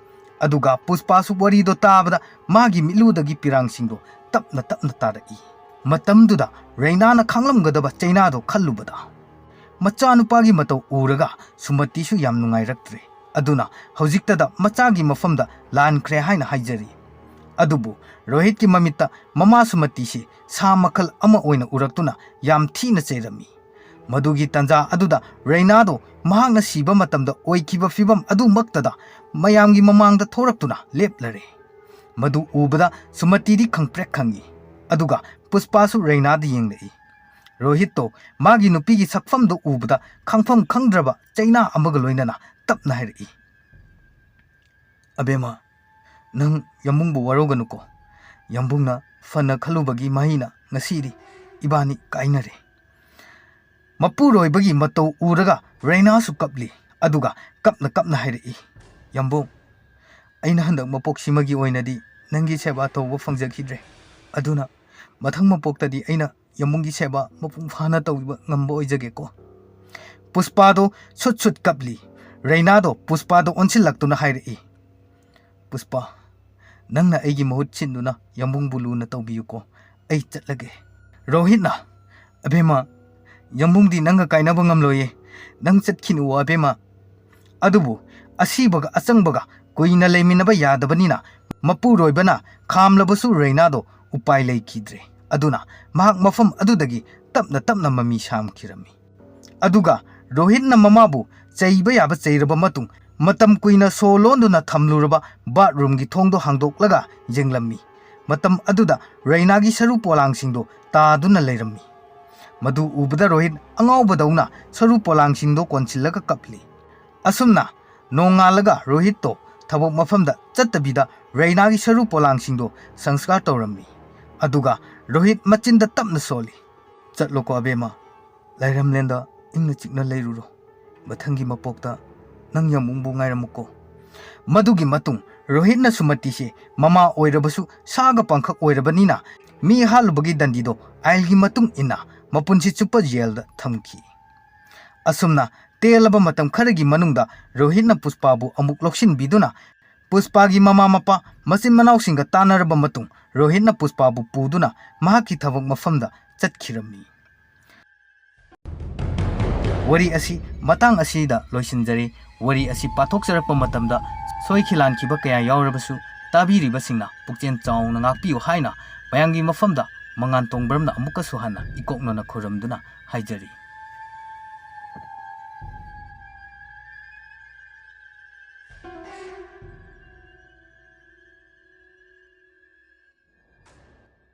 ꯑꯗꯨꯒ ꯄꯨꯁꯄꯥꯁꯨ ꯋꯥꯔꯤꯗꯣ ꯇꯥꯕꯗ ꯃꯥꯒꯤ ꯃꯤꯠꯂꯨꯗꯒꯤ ꯄꯤꯔꯥꯡꯁꯤꯡꯗꯣ ꯇꯞꯅ ꯇꯞꯅ ꯇꯥꯔꯛꯏ꯫ ꯃꯇꯝꯗꯨꯗ ꯔꯩꯅꯥꯅ ꯈꯥꯡꯂꯝꯒꯗꯕ ꯆꯩꯅꯥꯗꯣ ꯈꯜꯂꯨꯕꯗ ꯃꯆꯥꯅꯨꯄꯥꯒꯤ ꯃꯇꯧ ꯎꯔꯒ ꯁꯨꯃꯇꯤꯁꯨ ꯌꯥꯝ ꯅꯨꯡꯉꯥꯏꯔꯛꯇ꯭ꯔꯦ꯫ ꯑꯗꯨꯅ ꯍꯧꯖꯤꯛꯇꯗ ꯃꯆꯥꯒꯤ ꯃꯐꯝꯗ ꯂꯥꯟꯈ꯭ꯔꯦ ꯍꯥꯏꯅ ꯍꯥꯏꯖꯔꯤ꯫ ꯑꯗꯨꯕꯨ ꯔꯣꯍꯤꯠꯀꯤ ꯃꯃꯤꯠꯇ ꯃꯃꯥ ꯁꯨꯃꯇꯤꯁꯤ ꯁꯥ ꯃꯈꯜ ꯑꯃ ꯑꯣꯏꯅ ꯎꯔꯛꯇꯨꯅ ꯌꯥꯝ ꯊꯤꯅ ꯆꯩꯔꯝꯃꯤ꯫ ꯃꯗꯨꯒꯤ ꯇꯥꯟꯖꯥ ꯑꯗꯨꯗ ꯔꯩꯅꯥꯗꯣ ꯃꯍꯥꯛꯅ ꯁꯤꯕ ꯃꯇꯝꯗ ꯑꯣꯏꯈꯤꯕ ꯐꯤꯚꯝ ꯑꯗꯨꯃꯛꯇꯗ ꯃꯌꯥꯝꯒꯤ ꯃꯃꯥꯡꯗ ꯊꯣꯔꯛꯇꯨꯅ ꯂꯦꯞꯂꯔꯦ꯫ ꯃꯗꯨ ꯎꯕꯗ ꯁꯨꯃꯇꯤꯗꯤ ꯈꯪꯄ꯭ꯔꯦꯛ ꯈꯪꯉꯤ꯫ ꯑꯗꯨꯒ ꯄꯨꯁꯄꯥꯁꯨ ꯔꯩꯅꯥꯗ ꯌꯦꯡꯂꯛꯏ꯫ ꯔꯣꯍꯤꯠꯇꯣ ꯃꯥꯒꯤ ꯅꯨꯄꯤꯒꯤ ꯁꯛꯐꯝꯗꯣ ꯎꯕꯗ ꯈꯪꯐꯝ ꯈꯪꯗ꯭ꯔꯕ ꯆꯩꯅꯥ ꯑꯃꯒ ꯂꯣꯏꯅꯅ ꯇꯞꯅ ꯍꯥꯏꯔꯛꯏ, "ꯑꯕꯦꯝꯃ, ꯅꯪ ꯌꯥꯝꯕꯨꯡꯕꯨ ꯋꯥꯔꯧꯒꯅꯨꯀꯣ꯫ ꯌꯥꯝꯕꯨꯡꯅ ꯐꯅ ꯈꯜꯂꯨꯕꯒꯤ ꯃꯍꯩꯅ ꯉꯁꯤꯗꯤ ꯏꯕꯥꯅꯤ ꯀꯥꯏꯅꯔꯦ"꯫ ꯃꯄꯨꯔꯣꯏꯕꯒꯤ ꯃꯇꯧ ꯎꯔꯒ ꯔꯩꯅꯥꯁꯨ ꯀꯞꯂꯤ꯫ ꯑꯗꯨꯒ ꯀꯞꯅ ꯀꯞꯅ ꯍꯥꯏꯔꯛꯏ, "ꯌꯥꯝꯕꯨꯡ, ꯑꯩꯅ ꯍꯟꯗꯛ ꯃꯄꯣꯛꯁꯤꯃꯒꯤ ꯑꯣꯏꯅꯗꯤ ꯅꯪꯒꯤ ꯁꯦꯕꯥ ꯇꯧꯕ ꯐꯪꯖꯈꯤꯗ꯭ꯔꯦ꯫ ꯑꯗꯨꯅ ꯃꯊꯪ ꯃꯄꯣꯛꯇꯗꯤ ꯑꯩꯅ ꯌꯥꯝꯕꯨꯡꯒꯤ ꯁꯦꯕꯥ ꯃꯄꯨꯡ ꯐꯥꯅ ꯇꯧꯕ ꯉꯝꯕ ꯑꯣꯏꯖꯒꯦꯀꯣ"꯫ ꯄꯨꯁꯄꯥꯗꯣ ꯁꯨꯠ ꯁꯨꯠ ꯀꯞꯂꯤ꯫ ꯔꯩꯅꯥꯗꯣ ꯄꯨꯁꯄꯥꯗꯣ ꯑꯣꯟꯁꯤꯜꯂꯛꯇꯨꯅ ꯍꯥꯏꯔꯛꯏ, "ꯄꯨꯁꯄꯥ, ꯅꯪꯅ ꯑꯩꯒꯤ ꯃꯍꯨꯠ ꯁꯤꯟꯗꯨꯅ ꯌꯥꯝꯕꯨꯡꯕꯨ ꯂꯨꯅ ꯇꯧꯕꯤꯌꯨꯀꯣ꯫ ꯑꯩ ꯆꯠꯂꯒꯦ"꯫ ꯔꯣꯍꯤꯠꯅ, "ꯑꯕꯦꯝꯃ, ꯌꯥꯝꯕꯨꯡꯗꯤ ꯅꯪꯒ ꯀꯥꯏꯅꯕ ꯉꯝꯂꯣꯏꯌꯦ꯫ ꯅꯪ ꯆꯠꯈꯤꯅꯨꯋꯣ ꯑꯕꯦꯝꯃ"꯫ ꯑꯗꯨꯕꯨ ꯑꯁꯤꯕꯒ ꯑꯆꯪꯕꯒ ꯀꯨꯏꯅ ꯂꯩꯃꯤꯟꯅꯕ ꯌꯥꯗꯕꯅꯤꯅ ꯃꯄꯨꯔꯣꯏꯕꯅ ꯈꯥꯝꯂꯕꯁꯨ ꯔꯩꯅꯥꯗꯣ ꯎꯄꯥꯏ ꯂꯩꯈꯤꯗ꯭ꯔꯦ꯫ ꯑꯗꯨꯅ ꯃꯍꯥꯛ ꯃꯐꯝ ꯑꯗꯨꯗꯒꯤ ꯇꯞꯅ ꯇꯞꯅ ꯃꯃꯤ ꯁꯥꯝꯈꯤꯔꯝꯃꯤ꯫ ꯑꯗꯨꯒ ꯔꯣꯍꯤꯠꯅ ꯃꯃꯥꯕꯨ ꯆꯩꯕ ꯌꯥꯕ ꯆꯩꯔꯕ ꯃꯇꯨꯡ, ꯃꯇꯝ ꯀꯨꯏꯅ ꯁꯣ ꯂꯣꯟꯗꯨꯅ ꯊꯝꯂꯨꯔꯕ ꯕꯥꯠꯔꯨꯝꯒꯤ ꯊꯣꯡꯗꯣ ꯍꯥꯡꯗꯣꯛꯂꯒ ꯌꯦꯡꯂꯝꯃꯤ꯫ ꯃꯇꯝ ꯑꯗꯨꯗ ꯔꯩꯅꯥꯒꯤ ꯁꯔꯨ ꯄꯣꯂꯥꯡꯁꯤꯡꯗꯨ ꯇꯥꯗꯨꯅ ꯂꯩꯔꯝꯃꯤ꯫ ꯃꯗꯨ ꯎꯕꯗ ꯔꯣꯍꯤꯠ ꯑꯉꯥꯎꯕꯗꯧꯅ ꯁꯔꯨ ꯄꯣꯂꯥꯡꯁꯤꯡꯗꯣ ꯀꯣꯟꯁꯤꯜꯂꯒ ꯀꯞꯂꯤ꯫ ꯑꯁꯨꯝꯅ ꯅꯣꯡꯉꯥꯜꯂꯒ ꯔꯣꯍꯤꯠꯇꯣ ꯊꯕꯛ ꯃꯐꯝꯗ ꯆꯠꯇꯕꯤꯗ ꯔꯩꯅꯥꯒꯤ ꯁꯔꯨ ꯄꯣꯂꯥꯡꯁꯤꯡꯗꯣ ꯁꯪꯁꯀꯥꯔ ꯇꯧꯔꯝꯃꯤ꯫ ꯑꯗꯨꯒ ꯔꯣꯍꯤꯠ ꯃꯆꯤꯟꯗ ꯇꯞꯅ ꯁꯣꯜꯂꯤ, "ꯆꯠꯂꯣꯀꯣ ꯑꯕꯦꯝꯃ, ꯂꯥꯏꯔꯝꯂꯦꯟꯗ ꯏꯪꯅ ꯆꯤꯛꯅ ꯂꯩꯔꯨꯔꯣ꯫ ꯃꯊꯪꯒꯤ ꯃꯄꯣꯛꯇ ꯅꯪ ꯌꯥꯝꯕꯨꯡꯕꯨ ꯉꯥꯏꯔꯝꯃꯨꯀꯣ"꯫ ꯃꯗꯨꯒꯤ ꯃꯇꯨꯡ ꯔꯣꯍꯤꯠꯅ ꯁꯨꯃꯇꯤꯁꯦ ꯃꯃꯥ ꯑꯣꯏꯔꯕꯁꯨ ꯁꯥꯒ ꯄꯪꯈꯛ ꯑꯣꯏꯔꯕꯅꯤꯅ ꯃꯤ ꯍꯥꯠꯂꯨꯕꯒꯤ ꯗꯟꯗꯤꯗꯣ ꯑꯥꯏꯟꯒꯤ ꯃꯇꯨꯡ ꯏꯟꯅ ꯃꯄꯨꯟꯁꯤ ꯆꯨꯞꯄ ꯖꯦꯜꯗ ꯊꯝꯈꯤ꯫ ꯑꯁꯨꯝꯅ ꯇꯦꯜꯂꯕ ꯃꯇꯝ ꯈꯔꯒꯤ ꯃꯅꯨꯡꯗ ꯔꯣꯍꯤꯠꯅ ꯄꯨꯁꯄꯥꯕꯨ ꯑꯃꯨꯛ ꯂꯧꯁꯤꯟꯕꯤꯗꯨꯅ ꯄꯨꯁꯄꯥꯒꯤ ꯃꯃꯥ ꯃꯄꯥ ꯃꯆꯤꯟ ꯃꯅꯥꯎꯁꯤꯡꯒ ꯇꯥꯟꯅꯔꯕ ꯃꯇꯨꯡ ꯔꯣꯍꯤꯠꯅ ꯄꯨꯁꯄꯥꯕꯨ ꯄꯨꯗꯨꯅ ꯃꯍꯥꯛꯀꯤ ꯊꯕꯛ ꯃꯐꯝꯗ ꯆꯠꯈꯤꯔꯝꯃꯤ꯫ ꯋꯥꯔꯤ ꯑꯁꯤ ꯃꯇꯥꯡ ꯑꯁꯤꯗ ꯂꯣꯏꯁꯤꯟꯖꯔꯦ꯫ ꯋꯥꯔꯤ ꯑꯁꯤ ꯄꯥꯊꯣꯛꯆꯔꯛꯄ ꯃꯇꯝꯗ ꯁꯣꯏꯈꯤ ꯂꯥꯟꯈꯤꯕ ꯀꯌꯥ ꯌꯥꯎꯔꯕꯁꯨ ꯇꯥꯕꯤꯔꯤꯕꯁꯤꯡꯅ ꯄꯨꯛꯆꯦꯜ ꯆꯥꯎꯅ ꯉꯥꯛꯄꯤꯌꯨ ꯍꯥꯏꯅ ꯃꯌꯥꯝꯒꯤ ꯃꯐꯝꯗ ꯃꯉꯥꯟ ꯇꯣꯡꯕ꯭ꯔꯝꯅ ꯑꯃꯨꯛꯀꯁꯨ ꯍꯟꯅ ꯏꯀꯣꯛꯅꯅ ꯈꯨꯔꯨꯝꯗꯨꯅ ꯍꯥꯏꯖꯔꯤ꯫